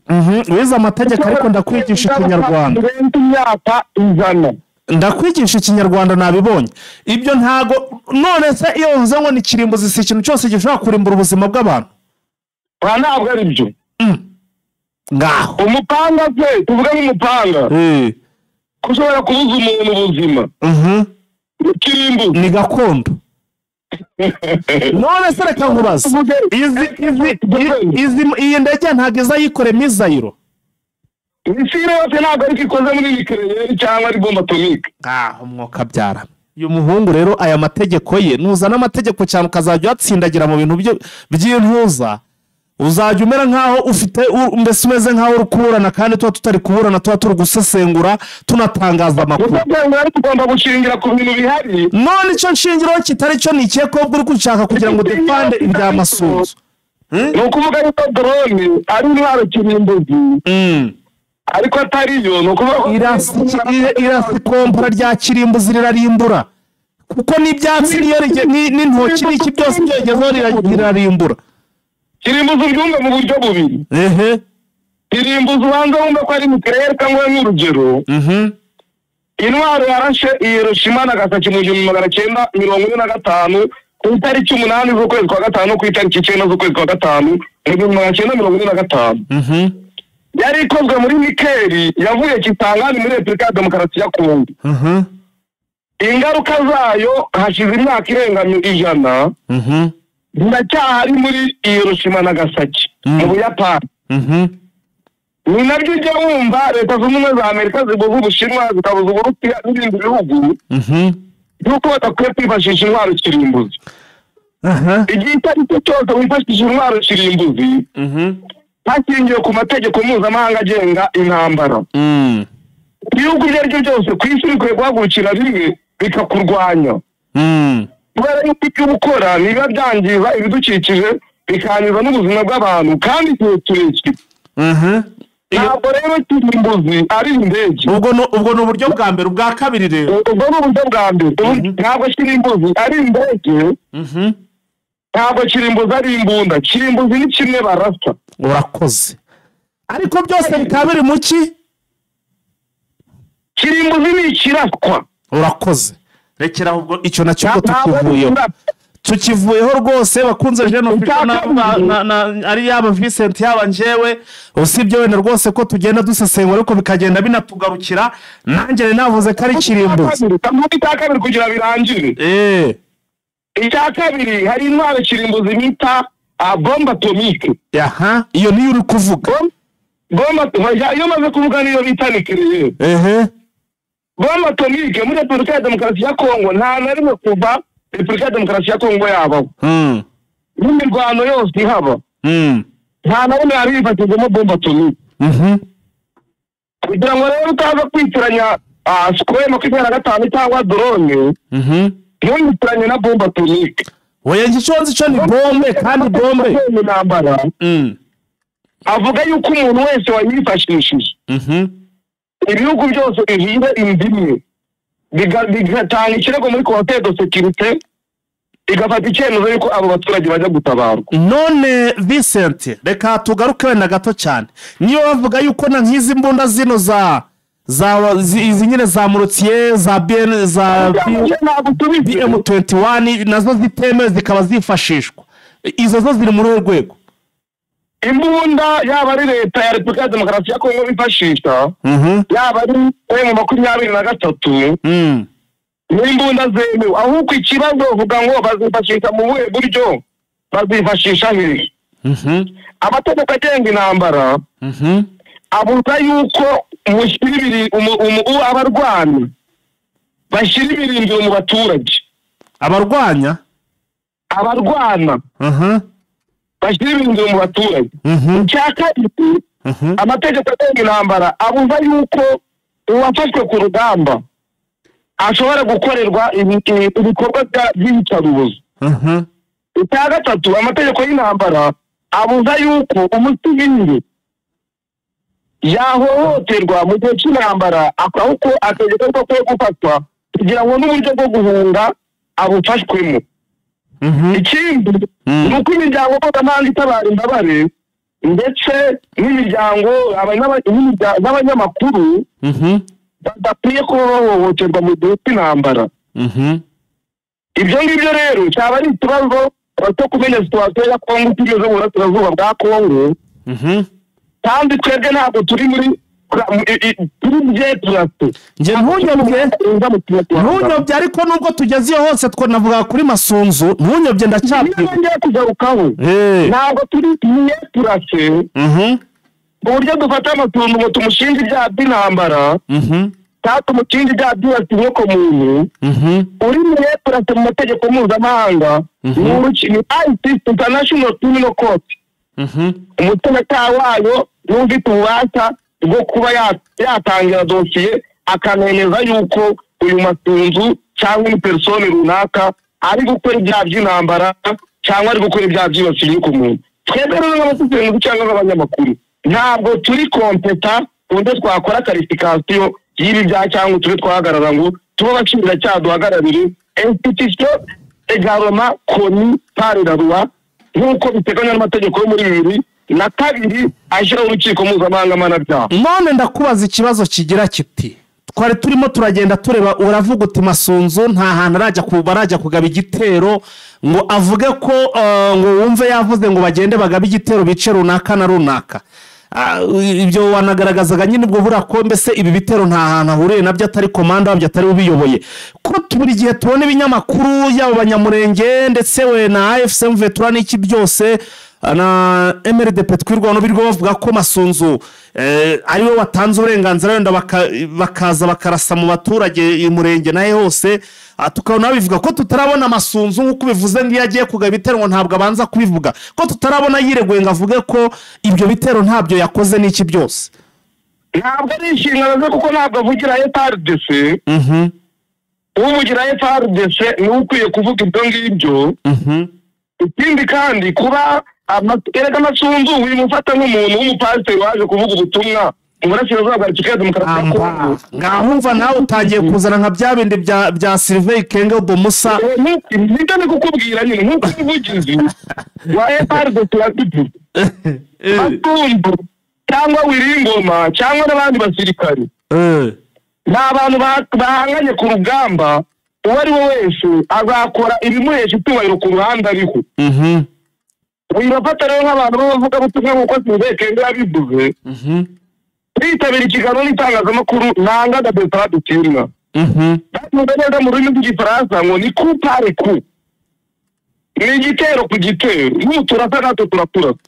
Wize amategeko, ariko ndakwigisha Ikinyarwanda. Birenze imyaka 100. Ndakwigisha Ikinyarwanda, nabibonye ibyo ntago. None se iyo bavuze ngo ni kirimbuzi, si ikintu cyose gishobora kurimbura ubuzima bw'abantu? Aha ntabwo ari byo. Ngaho. Umupanga se, tuvuge nk'umupanga, ko ushobora kubuza umuntu ubuzima, kirimbuzi? Ni gakondo. None se reka nkubaze, izi izi izi iyi ndege ntabwo iza yikore missile? Missile yose ntabwo ariko ikoze muri nucléaire cyangwa ari bombe atomique. Ngaho mwuka byara uyu muhungu rero, aya mategeko ye, nuzana amategeko cyane ukazajya uyatsindagira mu bintu by'intuza, uzajya umera nk'aho ufite mbese umeze nk'aho uri kuburana, kandi tuba tutari kuburana, tuba turi gusesengura, tunatangaza amakuru. Gusesengura, ariko ugomba gushingira ku bintu bihari. None icyo nshingiraho kitari cyo ni ikihe, ko uri gushaka kugira ngo défendre ibya Masunzu? Ni ukuvuga yuko drone ari intwaro kirimbuzi, ariko atari yo. Ni ukuvuga ko Irasa ikombora rya kirimbuzi, rirarimbura, kuko n'ibyatsi niyo n'intoki n'iki byose byegezeho rirarimbura. Kirimbuzi ubyumve mu buryo bubiri. Kirimbuzi ubanza wumve ko ari nucléaire, cyangwa nk'urugero, intwaro yarashe Hiroshima, Nagasaki mu 1945, ku itariki 8 z'ukwezi kwa gatanu, ku itariki 9 z'ukwezi kwa gatanu mu 1945, yari ikozwe muri nickel yavuye Kisangani muri Repubulika ya Demokarasi ya Kongo. Ingaruka zayo hashize imyaka irenga 100 ziracyahari muri Hiroshima, Nagasaki mu Buyapani. Ni nabyo ujya wumva Leta Zunze Ubumwe za Amerika zibuza Ubushinwa, zikabuza Uburusiya n'ibindi bihugu yuko badakwiye kwifashisha intwaro kirimbuzi. Igihe icyo ari cyo cyose wifashisha intwaro kirimbuzi, hashingiwe ku mategeko mpuzamahanga agenga intambara, ibihugu ibyo ari byo byose ku isi bikwiye guhagurukira rimwe bikakurwanya, kubera yuko ibyo uba ukora niba byangiza ibidukikije, bikangiza n'ubuzima bw'abantu kandi igihe kirekire. Ntabwo rero kirimbuzi ari indege. Ubwo ni uburyo bwa mbere. Ubwa kabiri rero? Ubwo ni uburyo bwa mbere. Ntabwo kirimbuzi ari indege, ntabwo kirimbuzi ari imbunda. Kirimbuzi ni kimwe barasa. Urakoze, ariko byose bikaba biri mu ki? Kirimbuzi ni ikiraswa. Urakoze, rekera ubwo icyo nacyo ubwo Ntabwo ari tukivuyeho. ikiraswa. Tukivuyeho rwose, bakunze jeno ari yaba Vincent, yaba njyewe, usibye wenda rwose ko tugenda dusesengura ariko bikagenda binatugarukira, nanjye nari navuze ko ari kirimbuzi. Icya icya kabiri kugira birangire. Icya kabiri, hari intwaro kirimbuzi bita bombe atomique. Aha, iyo niyo uri kuvuga. Bombe, iyo maze kuvuga niyo bita nucléaire. Bombe atomique, muri Repubulika ya Demokarasi ya Kongo nta na rimwe kuva Repubulika ya Demokarasi ya Kongo yabaho, n'imirwano yose ihaba, nta na rimwe yari yifashijemo bombe atomique. Kugira ngo rero utaza kwitiranya Sukhoi 25 cyangwa drone, ntuyitiranye na bombe atomique. Oya, njye icyo nzi cyo ni bombe, kandi bombe Intambara avuga yuko umuntu wese wayifashishije, ibihugu byose bihinga indimi bigatanga ikirego muri Conseil de sécurité, igafata icyemezo yuko abo baturage bajya gutabarwa. None Vincent, reka tugaruke wenda gato cyane. Niyo bavuga yuko na nk'izi mbunda zino za izi nyine za mortier, za BN, za Ntabwo tubizi. BM21, nazo zitemewe zikaba zifashishwa, izo zo ziri muri uru rwego? Imbunda, yaba ari Leta ya Repubulika ya Demokarasi ya Kongo bifashisha, yaba ari M23, n'imbunda zemewe. Ahubwo ikibazo bavuga ngo bazifashisha mu buhe buryo, bazifashisha hehe? Amategeko agenga intambara abuza yuko mushyira abarwana bashyira ibirindiro mu baturage. Abarwanya? Abarwana. Bashyira ibirindiro mu baturage. Icya kabiri, amategeko agenga intambara abuza yuko uwafashwe ku rugamba ashobora gukorerwa ibikorwa by'iyicarubozo. Icya gatatu, amategeko y'intambara abuza yuko umusivili yahohoterwa mu gihe cy'intambara, ahubwo ategeka ko akwiye gufatwa kugira ngo n'uburyo bwo guhunga abufashwemo. Ikindi ni uko imiryango mpuzamahanga itabara imbabare ndetse n'imiryango n'abanyamakuru badakwiye kuba bahohoterwa mu gihe cy'intambara. Ibyo ngibyo rero cyaba ari ikibazo cyo kumenya situation ya Kongo uko imeze mu burasirazuba bwa Kongo. Kandi twebwe ntabwo turi muri turi byeturase. Njye ntunyobye, ariko nubwo tugeze iyo hose twanavuga kuri Masunzu, ntunyobye ndacyabwira. Niyo ngiye kugarukaho, ntabwo turi byeturase ku buryo dufata Masunzu ngo tumushinge ibyaha by'intambara cyangwa tumushinge ibyaha byibasiye inyokomuntu. Uri byeturase mu mategeko mpuzamahanga ni ICC, International Criminal Court. Umutegeka wayo n'ufite ububasha bwo kuba yatangira dosiye akanemeza yuko uyu Masunzu cyangwa une personne runaka ari gukora ibyaha by'intambara cyangwa ari gukora ibyaha byibasiye inyokomuntu. Twebwe rero nk'abasesenguzi cyangwa nk'abanyamakuru ntabwo turi compétents ku buryo twakora qualification y'ibi byaha cyangwa tube twahagarara ngo tube abashinjacyaha duhagararire institution légalement connue par la loi nk'uko biteganywa n'amategeko yo muri 2002 ashyiraho urukiko mpuzamahanga mpanabyaha. None ndakubaza ikibazo kigira kiti: twari turimo turagenda tureba, uravuga uti Masunzu nta hantu arajya kugaba igitero ngo avuge ko ngo wumve yavuze ngo bagende bagabe igitero bice runaka na runaka. Ibyo wanagaragazaga nyine ubwo buriya ko mbese ibi bitero nta hantu ahuriye nabyo, atari commander wabyo, atari ubiyoboye, ko buri gihe tubona ibinyamakuru yaba Abanyamurenge ndetse we na AFC M23 n'iki byose na MRDP Twirwaneho birirwa bavuga ko Masunzu ariwe watanze uburenganzira, wenda bakaza bakarasa mu baturage Umurenge nawe hose. Tukabona babivuga ko tutarabona Masunzu nk'uko bivuze ngo iyo agiye kugaba ibitero ngo ntabwo abanza kubivuga, ko tutarabona yireguye ngo avuge ko ibyo bitero ntabyo yakoze n'iki byose. Ntabwo ari inshingano ze kuko ntabwo avugira FARDC. Uvugira FARDC niwe ukwiye kuvuga ibyo ngibyo. Ikindi kandi, kuba erega Masunzu wimufata nk'umuntu w'umupasiteri waje kuvuga ubutumwa mu burasirazuba bwa Repubulika ya Demokarasi ya Kongo. Ngahumva nawe utangiye kuzana nka bya bindi bya Sylvain Kenge Bomusa. Nibyo ndi kukubwira nyine, nk'uko umuvugizi wa FARDC yabivuze, Masunzu cyangwa Wiringoma cyangwa n'abandi basirikari ni abantu bahanganye ku rugamba. Uwo ari we wese azakora ibimuhesha icyubahiro ku ruhande ariho. Wibafata rero nk'abantu b'abavugabutumwa nk'uko Sylvain Kenge yabivuze. Kwitabira ikiganiro n'itangazamakuru nanga da Bertrand Bisimwa bavuga neza mu rurimi rw'Igifaransa ngo ni coup par coup, ni igitero ku gitero, nuturasa natwe turakurasa.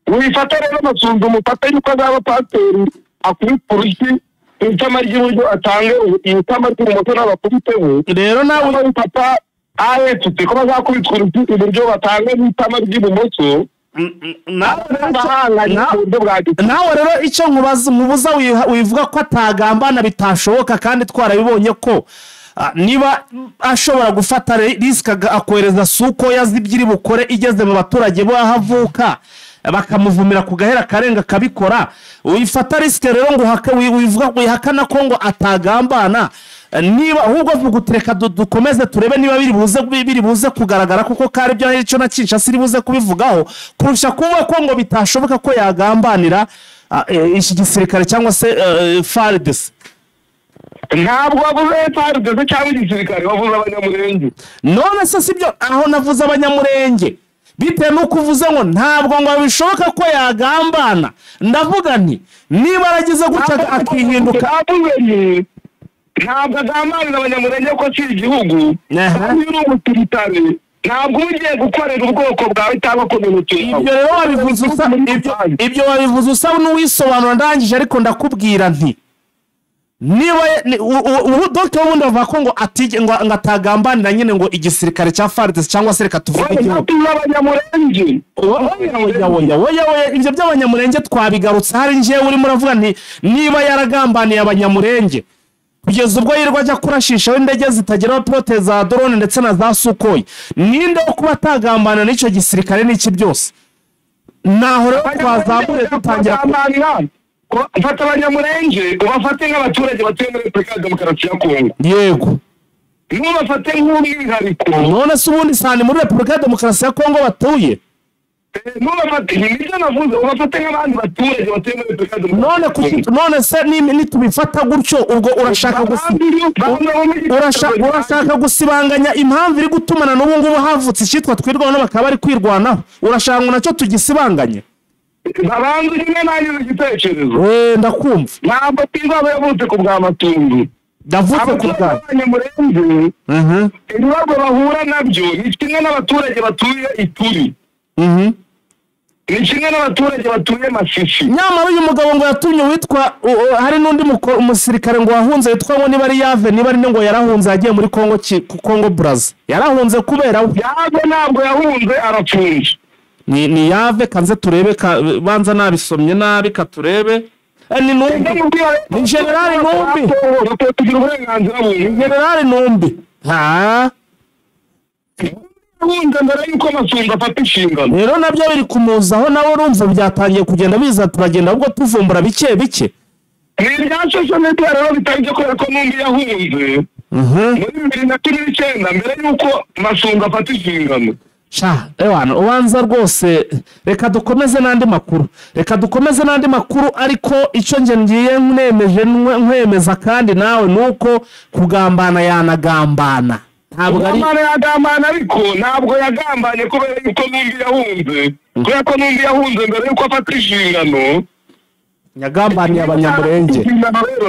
Wifata rero Masunzu umufate yuko azaba pasiteri akubita urushyi itama ry'iburyo atange itama ry'ibumoso n'abakubiteho. Rero nawe cyangwa wifata AFC ko bazakubitwa urushyi iburyo batange n'itama ry'ibumoso, bahanganye ku buryo bwa gisirikare. Nawe rero icyo nkubaza nkubuza, wivuga ko atagambana bitashoboka kandi twarabibonye ko niba ashobora gufata risque akohereza suko yazibye iri bukore igeze mu baturage bo aho avuka bakamuvumira ku gahera karenga akabikora. Wifata risque rero ngo wivuga wihakana ko ngo atagambana. Niba ahubwo vuga uti reka dukomeze turebe niba biri buze kugaragara kuko kari byo icyo na Kinshasa iri buze kubivugaho, kurusha kuvuga ko ngo bitashoboka ko yagambanira iki gisirikare cyangwa se FARDC. Ntabwo wavuze FARDC cyangwa igisirikare, wavuze Abanyamurenge. None se sibyo? Aho navuze Abanyamurenge bitewe n'uko uvuze ngo ntabwo ngo bishoboka ko yagambana, ndavuga nti niba aragize gutya akihinduka. Navuze nti ntabwo agambanira Abanyamurenge ko si igihugu. Kandi iyo uri umusirikare ntabwo uba ugiye gukorera ubwoko bwawe cyangwa communauté yawe. Ibyo rero wabivuze usa ibyo wabivuze usa n'uwisobanura ndangije, ariko ndakubwira nti Niba ubu Dr. Wundi avuga ko ngo atige ngo atagambanira nyine ngo igisirikare cya FARDC cyangwa se reka tuvuge igihugu abanyamurenge. Oya, ibyo by'abanyamurenge twabigarutse. Hari njewe urimo uravuga nti niba yaragambaniye abanyamurenge kugeza ubwo yirwa ajya kurashisha indege zitageraho pilote za drone ndetse na za Sukhoi, ninde wo kuba atagambana n'icyo gisirikare n'iki byose? Naho rero twazamure dutangira mfata abanyamurenge ubafate nk'abaturage batuye muri Repubulika ya Demokarasi ya Kongo. Yego, ntubafate nk'umwihariko. None se ubundi sani muri Repubulika ya Demokarasi ya Kongo batuye? Ntubafate, nibyo navuze, ubafate nk'abandi baturage batuye muri Repubulika ya Demokarasi ya Kongo. None se nitubifata gutyo ubwo urashaka gusibanganya impamvu iri gutumana n'ubu ngubu havutse icyitwa twirwanaho bakaba bari kwirwanaho, urashaka ngo nacyo tugisibanganye? Babanza nyine nanjye igitekerezo. Ndakumva. Ntabwo twizaba yavutse ku bwa Matundu. Ndavutse ku bwa abanyamurenge. Ibibazo bahura nabyo ni kimwe n'abaturage batuye Ituri. Ni kimwe n'abaturage batuye Masisi. Nyamara uyu mugabo ngo yatumye witwa hari n'undi umusirikare ngo wahunze witwa ngo niba ari Yave niba ari ngo yarahunze yagiye muri Kongo Kongo Brazza. Yarahunze kubera we. Yave ntabwo yahunze, arafunze. Ni Yave kanze turebe, banza nabisomye nabi katurebe. Ni Numbi, ni General Numbi, General Numbi. Ha, rero nabyo biri kumuzaho nawe urumva byatangiye kugenda biza, turagenda ubwo tuvumbura bike bike. Ni ibya social media rero bitari kubera ko Numbi yahunze muri 2019 mbere yuko Masunzu afata inshingano. Sha, ewana ubanza rwose reka dukomeze n'andi makuru, reka dukomeze n'andi makuru. Ariko icyo nge ngiye nnemeje nkwemeza kandi nawe nuko kugambana yanagambana. Ntabwo ari yagambana, ariko ntabwo yagambanye kubera yuko Numbi yahunze, kubera ko Numbi yahunze mbere yuko afata inshingano. Yagambaniye abanyamurenge,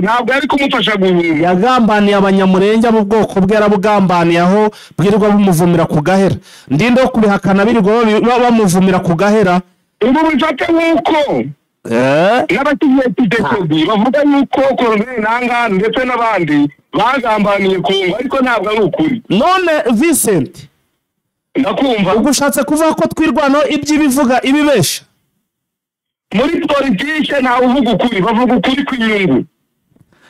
ntabwo ari kumufasha guhunga. Yagambaniye abanyamurenge mu bwoko bwe, yarabugambaniye aho bwirirwa bumuvumira ku gahera. Ndinde wo kubihakana birirwa bamuvumira ku gahera. Ubu bifate nk'uko n'abatigiye Tshisekedi bavuga yuko Colonel Nangaa ndetse n'abandi bagambaniye Kongo, ariko ntabwo ari ukuri. None Vincent, ndakumva ubwo ushatse kuvuga ko twirwanaho iby'ibivuga ibibesha? Muri politike ntawe uvuga ukuri, bavuga ukuri kw'inyungu.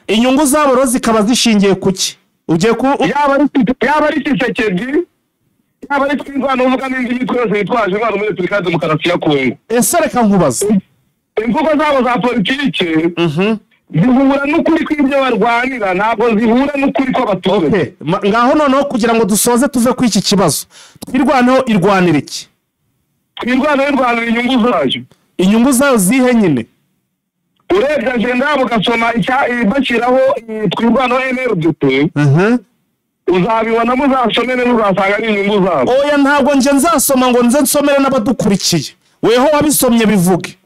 Inyungu zabo zikaba zishingiye kuki? Ugiye ku yaba ari Tshisekedi, yaba ari twirwanaho uvuga n'indi mitwe yose yitwaje intwaro muri Repubulika ya Demokarasi ya Kongo. Ese reka nkubaze, imvugo zabo za politike zihura n'ukuri kw'ibyo barwanira, ntabwo zihura n'ukuri kw'abaturage. Ngaho noneho kugira ngo dusoze tuve kuri iki kibazo, twirwanaho irwanira iki? Twirwanaho irwanira inyungu zayo. Inyungu zayo zihe nyine? Urebye agenda ugasoma bashyiraho twirwanaho MRDP, uzabibona muzasome neza, uzasanga ari inyungu zabo. Oya, ntabwo nje nzasoma ngo nze nsomere n'abadukurikiye. Weho wabisomye bivuge.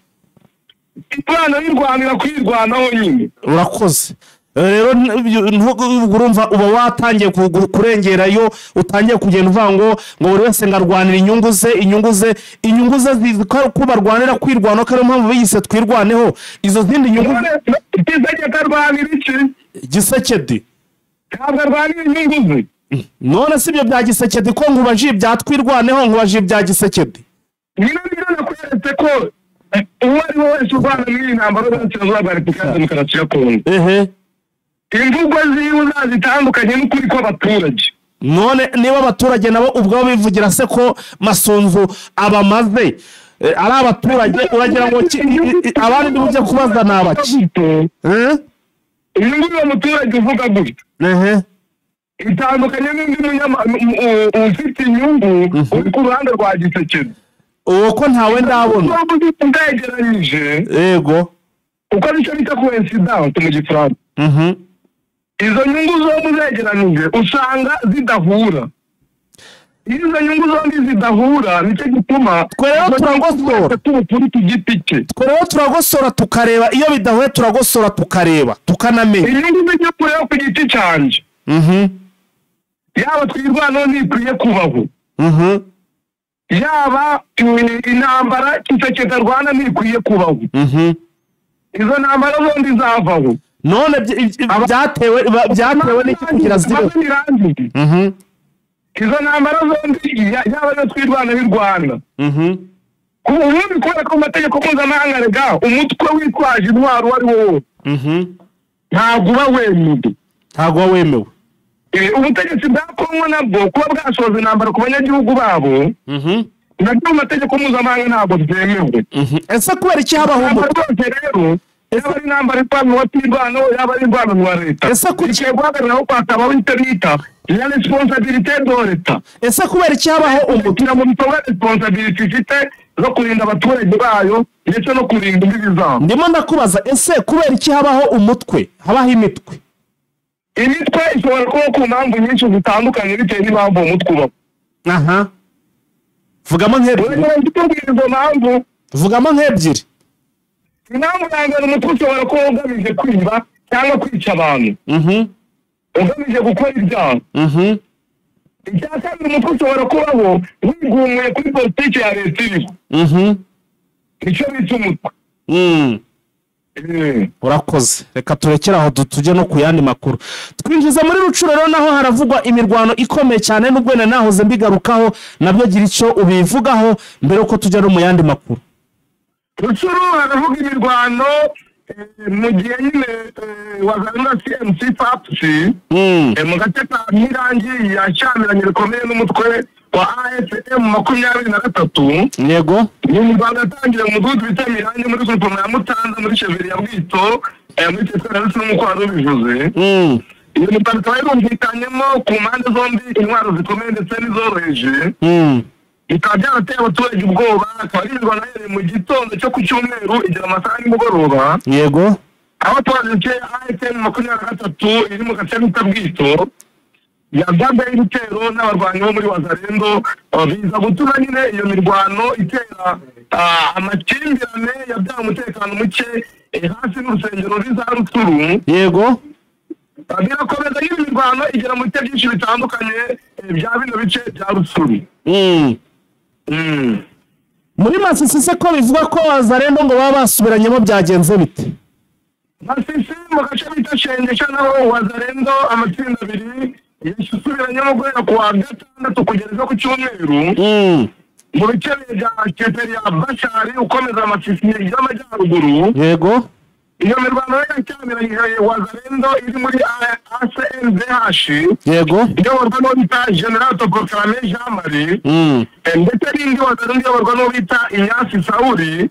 Twirwanaho irwanira kwirwanaho nyine. Urakoze. Rero urumva uba watangiye kurengera yo utangiye kugenda uvuga ngo buri wese ngarwanira inyungu ze, inyungu ze, inyungu ze ko barwanira kwirwanaho, ko ariyo mpamvu biyise twirwaneho. Izo zindi nyungu Tshisekedi arwanira iki? Gisekedi ntabwo arwanira inyungu ze. None si ibyo bya Gisekedi ko nkubaje ibya twirwaneho, nkubaje ibya Gisekedi. Nyine nibyo nakweretse ko uwo ari we wese urwana n'iyi ntambara y'uburasirazuba bwa Repubulika ya Demokarasi ya Kongo, imvugo ziwe zitandukanye n'ukuri kw'abaturage. None niba abaturage nabo ubwabo bivugira se ko Masunzu abamaze ari abaturage, uragira ngo abandi ujye kubaza ni abaki? Inyungu y'uwo muturage uvuga gutyo itandukanye n'undi ufite inyungu uri ku ruhande rwa Gisekedi. Uwo ko ntawe ndabona ndegeranyije. Yego, uko nicyo bita coincidence mu Gifaransa. Izo nyungu zombi zegeranije usanga zidahura. Iyo izo nyungu zombi zidahura nicyo gituma twe rero turagosora ku giti cye. Twe rero turagosora tukareba, iyo bidahuye turagosora tukareba tukanamenya. Inyungu zijya kureba ku giti cyanjye. Yaba twirwanaho ntikwiye kubaho. Yaba intambara Tshisekedi arwana ntikwiye kubaho. Izo ntambara zombi zavaho. None byatewe n'iki kugira zibeho? Izo ntambara zombi, yaba ariyo Twirwaneho y'u Rwanda, ubundi kubera ko mu mategeko mpuzamahanga rega umutwe witwaje intwaro uwo ari wo wose ntabwo uba wemewe. Ntabwo uba wemewe. Ubutegetsi bwa Kongo nabwo kuba bwasoza intambara ku banyagihugu babo, nabyo mu mategeko mpuzamahanga ntabwo byemewe. Ese kubera iki habaho umutwe rwose rero, yaba ari intambara irwanwa Twirwaneho, yaba ari irwanwa leta, ese kuki guhagararaho kwatabaho icyo bita la responsabilité de l'État? Ese kubera iki habaho umutwe mu bikorwa responsabilité ifite zo kurinda abaturage bayo ndetse no kurinda imbibi zabo? Ndimo ndakubaza, ese kubera iki habaho umutwe, habaho imitwe? Imitwe ishobora kuba ku mpamvu nyinshi zitandukanye bitewe n'impamvu uwo mutwe ubaho. Aha, vugamo nk'ebyiri. Izo mpamvu Vugamo nk'ebyiri. Impamvu ya mbere, umutwe ushobora kuba ugamije kwiba cyangwa kwica abantu, ugamije gukora ibyaha. Icya kabiri, umutwe ushobora kubaho wigumuye kuri politiki ya leta iriho. Icyo bita umutwe. Urakoze, reka turekere aho tujye no ku yandi makuru. Twinjiza muri Rucuro rero, naho haravugwa imirwano ikomeye cyane, n'ubwo wenda nahoze mbigarukaho, nabyo gira icyo ubivugaho mbere yuko tujya no mu yandi makuru. Rucuru haravuga imirwano mu gihe nyine Wazalendo CMC FAPC mu gace ka Mirangi yashyamiranye bikomeye n'umutwe wa AFM 23. Ni imirwano yatangiye mu mudugudu bita Mirangi muri groupement ya Mutanza muri chefferie ya Bwito, muri territoire ya Rucuru nk'uko wari ubivuze. Iyo mirwano ikaba yarumvikanyemo ku mpande zombi intwaro zikomeye ndetse n'izoroheje, bikaba byarateye abaturage ubwoba. Akaba ari imirwano yahereye mu gitondo cyo ku cyumweru igera amasaha y'umugoroba, aho abaturage AFM 23 iri mu gace bita Bwito yagabweho ibitero n'abarwanyi bo muri Wazalendo, biza gutuma nyine iyo mirwano itera amakimbirane yabyaye umutekano muke hafi n'urusengero ruri za Rucuru. Birakomeza nyine, imirwano igera mu bice byinshi bitandukanye bya bino bice bya Rucuru. Muri Masisi se ko bivuga ko Wazalendo ngo baba basubiranyemo, byagenze bite? Masisi mu gace bita Shengesha naho Wazalendo amatsinda abiri yasubiranyemo guhera ku wa gatandatu kugera ejo ku cyumweru, mu bice bya chefferie ya Bashari ukomeza Masisi y'amajyaruguru. Iyo mirwano yacyamiranyije Wazalendo iri muri ACNDH iyoborwa n'uwo bita Général Autoproclamé Jean Marie, ndetse n'indi Wazalendo iyoborwa n'uwo bita Inyasi Sauri.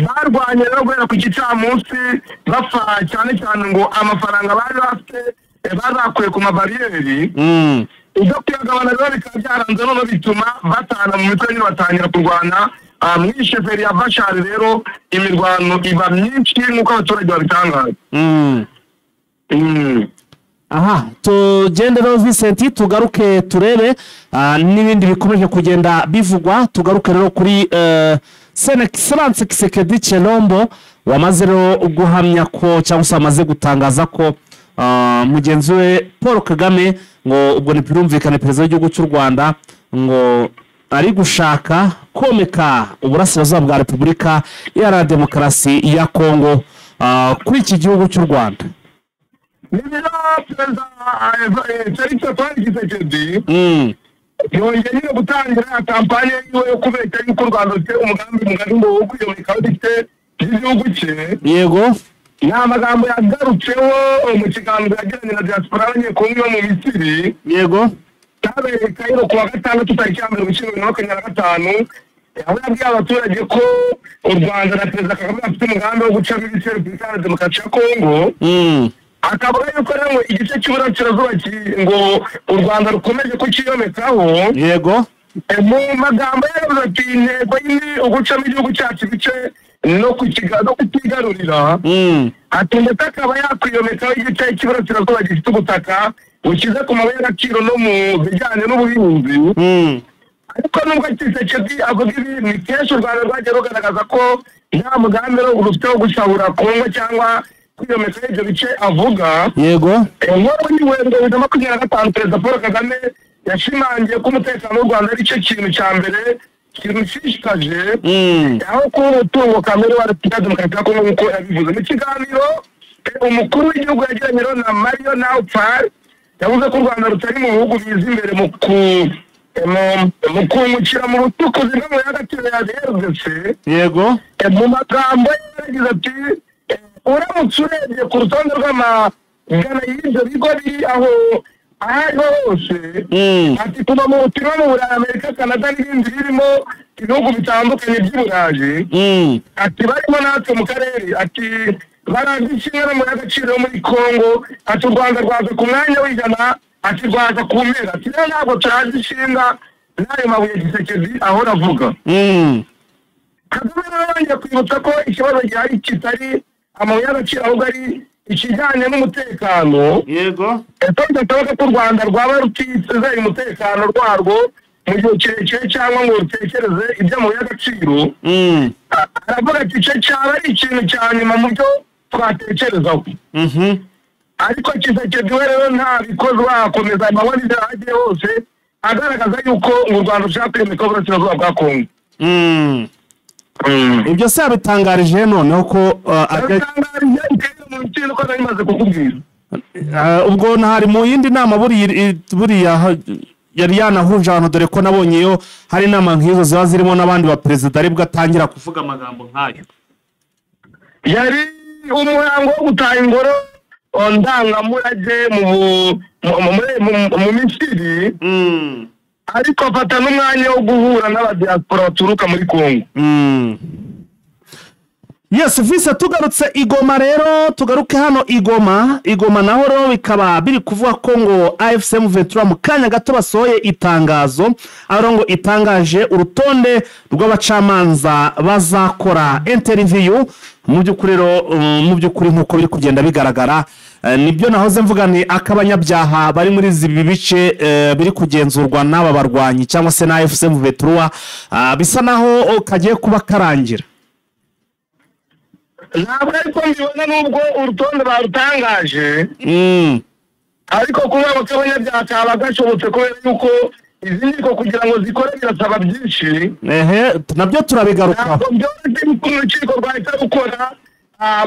Barwanye rero guhera ku gicamunsi, bapfa cyane cyane ngo amafaranga bari bafite bari bakuye ku mabariyeri, ibyo kuyagabana rero bikaba byaranze, none bituma batana mu mitwe nyine, batangira kurwana mu chefferie ya Bashari. Rero imirwano iba myinshi nk'uko abaturage babitangaza. Aha tugende rero, Vincent, tugaruke turebe n'ibindi bikomeje kugenda bivugwa. Tugaruke rero kuri Son Excellence Tshisekedi Tshilombo, wamaze rero guhamya ko, cyangwa se wamaze gutangaza ko mugenzi we Paul Kagame, ngo ubwo ntibirumvikane, perezida w'igihugu cy'u Rwanda, ngo ari gushaka komeka uburasirazuba bwa Repubulika Iharanira Demokarasi ya Kongo kuri iki gihugu cy'u Rwanda. Ni byo, Perezida Felix Antoine Tshisekedi yongeye nyine gutangira kampanye yiwe yo kubeshya yuko u Rwanda rufite umugambi mugari ngo wo kwiyomekaho igice cy'igihugu cye. Ni amagambo yagarutseho mu kiganiro yagiranye na diaspora y'Abanyekongo yo mu Misiri, cyabereye i Cairo ku wa gatandatu tariki ya 1 Ugushyingo 2025, aho yabwiye abaturage ko u Rwanda na Perezida Kagame bafite umugambi wo gucamo ibice Repubulika Iharanira Demokarasi ya Kongo, akavuga yuko rero ngo igice cy'uburasirazuba ngo u Rwanda rukomeje kukiyomekaho. Mu magambo ye yavuze ati: "Intego ni ugucamo igihugu cyacu ibice no kukigarurira." Ati ndetse akaba yakwiyomekaho igice cy'iburasirazuba gifite ubutaka bukize ku mabuye y'agaciro no mu bijyanye n'ubuhinzi. Ariko nubwo Tshisekedi avuga ibi, ni kenshi u Rwanda rwagiye rugaragaza ko nta mugambi rufite wo gusahura Kongo cyangwa kwiyomekaho ibyo bice avuga. Nk'ubu ni Werurwe 2025, Perezida Paul Kagame yashimangiye ko umutekano w'u Rwanda ari cyo kintu cya mbere kirushishikaje, aho kuba umutungo kamere wa Repubulika ya Demokarasi ya Kongo, nk'uko yabivuze mu kiganiro. Umukuru w'igihugu yagiranye rero na Mario Naupar yavuze ko u Rwanda rutari mu bihugu biza imbere mu kungukira mu bucukuzi bw'amabuye y'agaciro ya RDC. Yego. Mu magambo ye yaragize ati uramutse urebye ku rutonde rw'amagana y'ibyo bigo biri aho aho hose, ati kuva mu Bushinwa, mu Burayi, Amerika, Canada n'ibindi birimo ibihugu bitandukanye by'i Burayi, ati barimo natwe mu karere, ati baranga ishinga n'amabuye y'agaciro yo muri Congo, ati u Rwanda rwaza ku mwanya w'100, ati rwaza ku mpera, ati rero ntabwo turazi ishinga n'ayo mabuye Tshisekedi ahora avuga. Kagame rero yongeye kwibutsa ko ikibazo gihari kitari amabuye y'agaciro, ahubwo ari ikijyanye n'umutekano. Ese bidashoboka ko u Rwanda rwaba rutizeye umutekano rwarwo mu gihe kirekire cyangwa ngo rutekereze iby'amabuye y'agaciro. Aravuga ati icyo cyaba ari ikintu cya nyuma mu byo twatekerezaho. Ariko Tshisekedi we rero ntabikozwa, akomeza amanywa n'ijoro aho agiye hose agaragaza yuko ngo u Rwanda rushaka kwimika uburasirazuba bwa Kongo. Ibyo se yabitangarije noneho ko Yabitangarije ikagera mu rukiko, uko nari maze kukubwira. Ubwo ntari mu yindi nama buriya yari yanahuje abantu, dore ko nabonye iyo hari inama nk'izo ziba zirimo n'abandi ba perezida aribwo atangira kuvuga amagambo nk'ayo. Yari umuhango wo gutaha ingoro ndangamurage mu Misiri, ariko afata n'umwanya wo guhura n'abadiaspora baturuka muri Kongo. Yes, vise tugarutse igoma rero, tugaruke hano igoma. Igoma naho rero bikaba biri kuvuga ko ngo AFC M23 mu kanya gato basohoye itangazo, aho ngo itangaje urutonde rw'abacamanza bazakora interview. Mu by'ukuri rero, mu by'ukuri nk'uko biri kugenda bigaragara, nibyo nahoze mvuga ni ak'abanyabyaha bari muri ibi bice biri kugenzurwa n'aba barwanyi cyangwa se na AFC M23, bisa naho kagiye kuba karangira. Ntabwo ariko mbibona, nubwo urutonde barutangaje, ariko kuba abanyabyaha kaba gashobotse kubera yuko izi nkiko kugira ngo zikore birasaba byinshi. Ehe, nabyo turabigarukaho. Ntabwo byoroshye yuko urukiko rwahita rukora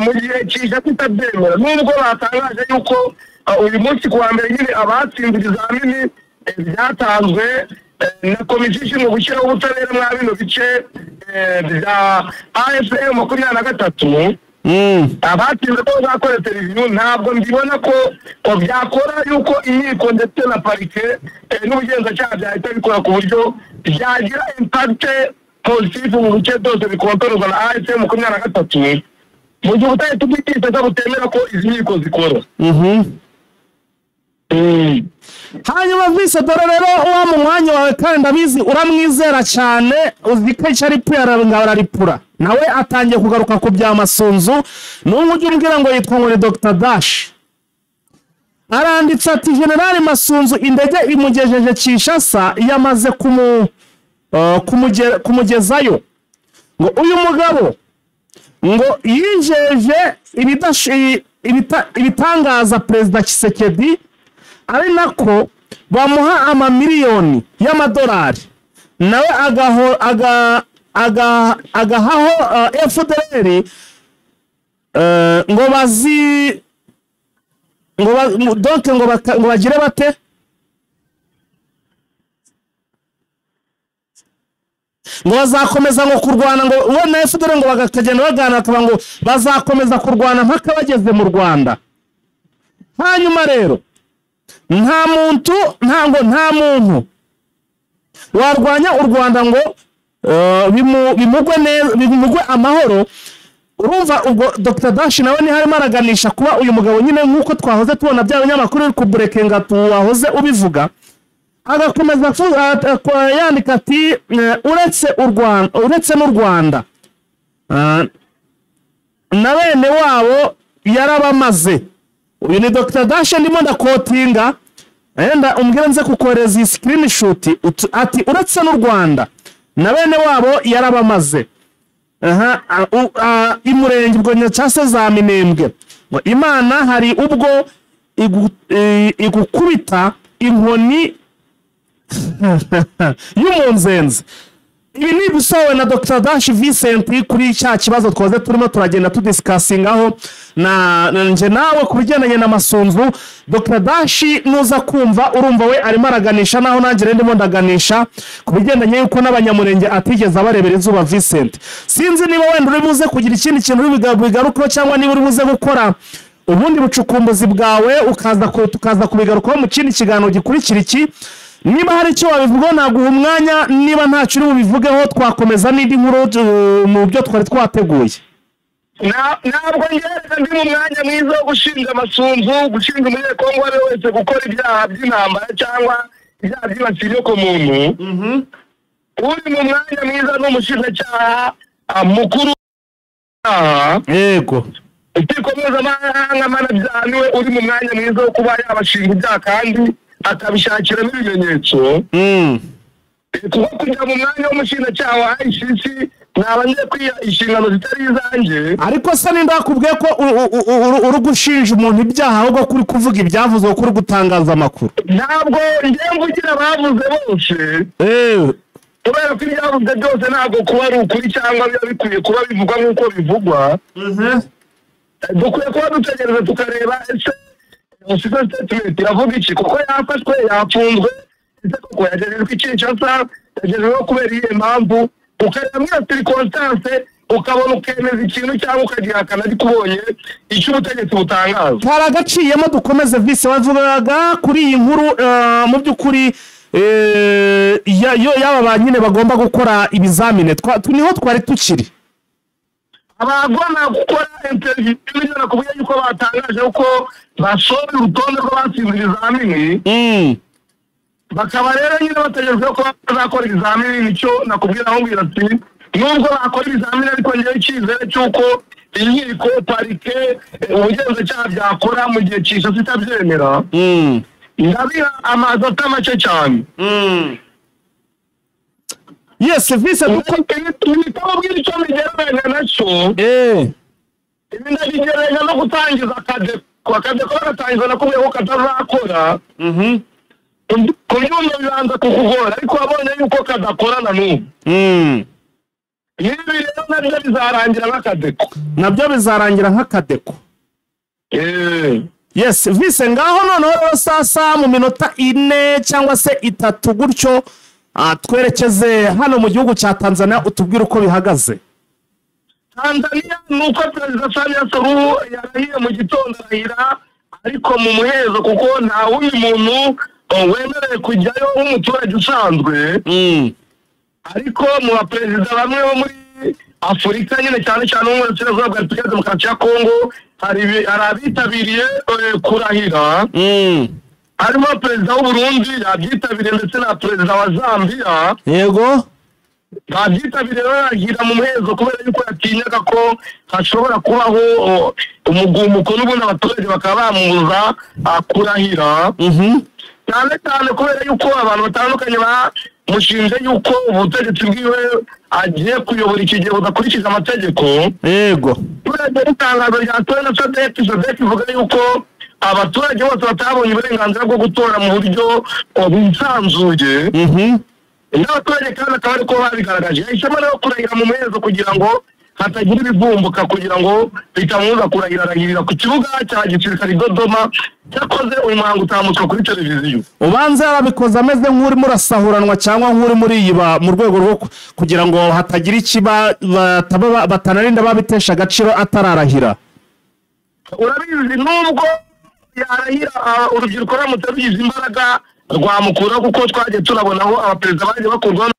mu gihe kije kutabyemera, nubwo batangaje yuko uyu munsi ku wa mbere nyine abatsinze ibizamini byatanzwe na komisiyo ishinzwe gushyiraho ubutabera mwa bino bice bya AFC M23, abatsinze ko bazakora televiziyo. Ntabwo mbibona ko byakora yuko inkiko ndetse na parike n'ubugenzacyaha byahita bikora ku buryo byagira impact positive mu bice byose bikontororwa na AFC 23, mu gihe ubutegetsi bw'ikinshasa butemera ko izi nkiko zikora. Hanyuma vise, dore rero wa mu mwanya wawe, kandi ndabizi uramwizera cyane, uzi ko icyo aripfuye araripura, nawe atangiye kugaruka ku bya Masunzu. N'ubu ujya umbwira ngo yitwa ngo ni Dr Dash, aranditse ati Generali Masunzu indege imugejeje Kinshasa, yamaze kumugezayo. Ngo uyu mugabo ngo yijeje ibitangaza Perezida Tshisekedi, ari nako bamuha amamiliyoni y'amadolari, nawe agahaho FDLR, ngo bazi ngo donc ngo bagire bate, ngo bazakomeza ngo kurwana, ngo we na FDLR ngo bakagenda baganira, bakaba ngo bazakomeza kurwana mpaka bageze mu Rwanda. Hanyuma rero nta muntu, ntango nta muntu warwanya u Rwanda ngo bimugwe neza, bimugwe amahoro. Urumva ubwo Dr Dash nawe ni harimo araganisha kuba uyu mugabo nyine nk'uko twahoze tubona bya binyamakuru biri kuburekenga, tuwahoze ubivuga, agakomeza yandika ati uretse u Rwanda, uretse n'u Rwanda, na bene wabo yarabamaze. Uyu ni Dr Dash, ndimo ndakotinga, enda umbwira nze kukohereza iyi screenshot. Ati uretse n'u Rwanda na bene wabo yarabamaze. Aha, imurenge ubwo cyangwa se za Minembwe, ngo Imana hari ubwo igukubita inkoni y'umunzenze. Ibi ni ibisohowe na Dr Dash Vincent kuri cya kibazo twaze turimo turagenda tudiscussingaho na njye nawe ku bigendanye na Masunzu. Dr Dash, nuza kumva, urumva we arimo araganisha naho nanjye rero ndimo ndaganisha ku bigendanye yuko n'Abanyamurenge atigeze abarebera izuba. Vincent, sinzi niba wenda uri buze kugira ikindi kintu uri bigarukeho, cyangwa niba uri buze gukora ubundi bucukumbuzi bwawe ukaza tukaza kubigarukaho mu kindi kiganiro gikurikira iki. Niba hari icyo wabivugaho naguha umwanya, niba ntacyo uri bubivugeho twakomeza n'indi nkuru mu byo twari twateguye. Ntabwo ngereka ndi mu mwanya mwiza wo gushinja Amasunzu, gushinja Umunyekongo uwo ari we wese gukora ibyaha by'intambara cyangwa ibyaha byibasiye inyokomuntu. Uri mu mwanya mwiza ni umushinjacyaha mukuru urukiko mpuzamahanga mpanabyaha, niwe uri mu mwanya mwiza wo kuba yabashinja ibyaha kandi akabishakiramo ibimenyetso. Kuko kujya mu mwanya w'umushinjacyaha wa ICC naba ngiye kwiha inshingano zitari izanjye. Ariko se ninde wakubwiye ko uri gushinja umuntu ibyaha, ahubwo ko uri kuvuga ibyavuzwe, ko uri gutangaza amakuru? Ntabwo ngiye mvugira abavuze bose, kubera ko ibyavuzwe byose ntabwo kuba ari ukuri cyangwa biba bikwiye kuba bivugwa nk'uko bivugwa. Dukwiye kuba dutegereza tukareba ese official statement iravuga iki, kuko yafashwe, yafunzwe, ese koko yagejejwe i Kinshasa, yagejejweho kubera iyihe mpamvu? Ukareba muri iyo circonstance, ukabona ukemeza ikintu cyangwa ukagihakana, ariko ubonye icyo ubutegetsi butangaza. Kari agaciyemo. Dukomeze. Vise, wavugaga kuri iyi nkuru, mu by'ukuri y'aba ba nyine bagomba gukora ibizamini, niho twari tukiri. Abagomba gukora interview, nibyo nakubwiye yuko batangaje ko basohoye urutonde rw'abatsinze ibizamini, bakaba rero nyine bategerejwe ko bazakora ibizamini. Nicyo nakubwira aho mbwira ati nubwo bakora ibizamini, ariko ngewe icyizere cy'uko inkiko, parike, ubugenzacyaha byakora mu gihe Kinshasa itabyemera, ndabiha amanota make cyane. Yes, Vise, duko Ibitababwira icyo bigereranya nacyo, ibi ndabigereranya no gutangiza akadeko. Akadeko bagatangiza, nakubwiye ko katazakora. Kubyumva bibanza kukugora, ariko wabonye yuko kadakora na n'ubu. Ibi rero nabyo bizarangira nk'akadeko. Nabyo bizarangira nk'akadeko. Yes, Vise, ngaho noneho rero sasa mu minota 4 cyangwa se 3 gutyo, twerekeze hano mu gihugu cya Tanzania, utubwire uko bihagaze. Tanzania ni uko Perezida Samia Suluhu yarahiye mu gitondo, arahira ariko mu muhezo, kuko nta wundi muntu wemerewe kujyayo w'umuturage usanzwe. Ariko mu baperezida bamwe bo muri Afurika nyine, cyane cyane bo mu Burasirazuba bwa Repubulika ya Demokarasi ya Kongo, hari abitabiriye kurahira. Harimo perezida w'u Burundi yabyitabiriye, ndetse na perezida wa Zambia. Babyitabiriye barahira mu muhezo kubera yuko yatinyaga ko hashobora kubaho umugumuko, n'ubundi abaturage bakaba bamubuza kurahira, cyane cyane kubera yuko abantu batandukanye bamushinje yuko ubutegetsi bwiwe agiye kuyobora iki gihe budakurikije amategeko. Urebye n'itangazo ryatowe na SADC, SADC ivuga yuko abaturage bose batabonye uburenganzira bwo gutora mu buryo bwisanzuye, n'abaturage kandi akaba ariko babigaragaje. Yahisemo rero kurahira mu muhezo kugira ngo hatagira ibivumbuka, kugira ngo bitamubuza kurahira. Arahirira ku kibuga cya gisirikare i Dodoma. Cyakoze uyu muhango utambutswa kuri televiziyo. Ubanza yarabikoze ameze nk'urimo urasahuranwa cyangwa nk'urimo uriyiba, mu rwego rwo kugira ngo hatagira ikiba, batanarinda babitesha agaciro atararahira. Urabizi, nubwo yarahira, urubyiruko ruramutse rugize imbaraga rwamukura, kuko twagiye tunabonaho abaperezida bagiye bakurwaho.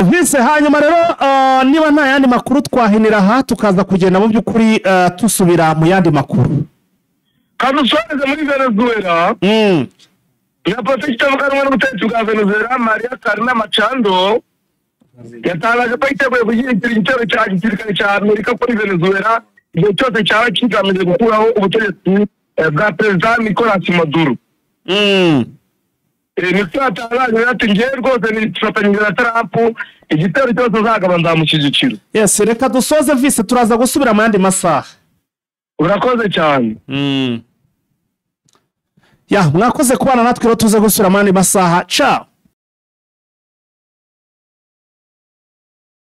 Vise, hanyuma rero niba nta yandi makuru twahinira aha, tukaza kugenda mu by'ukuri tusubira mu yandi makuru. Kadusoreze muri Venezuela. Na politiki itavuga rumwe n'ubutegetsi bwa Venezuela, Maria Corina Machado, yatangaje ko yiteguye gushyigikira igitero cya gisirikare cya Amerika kuri Venezuela igihe cyose cyaba kigamije gukuraho ubutegetsi bwa Perezida Nicolas Maduro. Niko yatangaje rero, ati: "Ngewe rwose nifatanyije na Trump, igitero cyose azagaba nzamushyigikira." Yes, reka dusoze, Vise, turaza gusubira mu yandi masaha. Urakoze cyane. Ya, mwakoze kubana natwe rero, tuze gusubira mu yandi masaha. Ciao.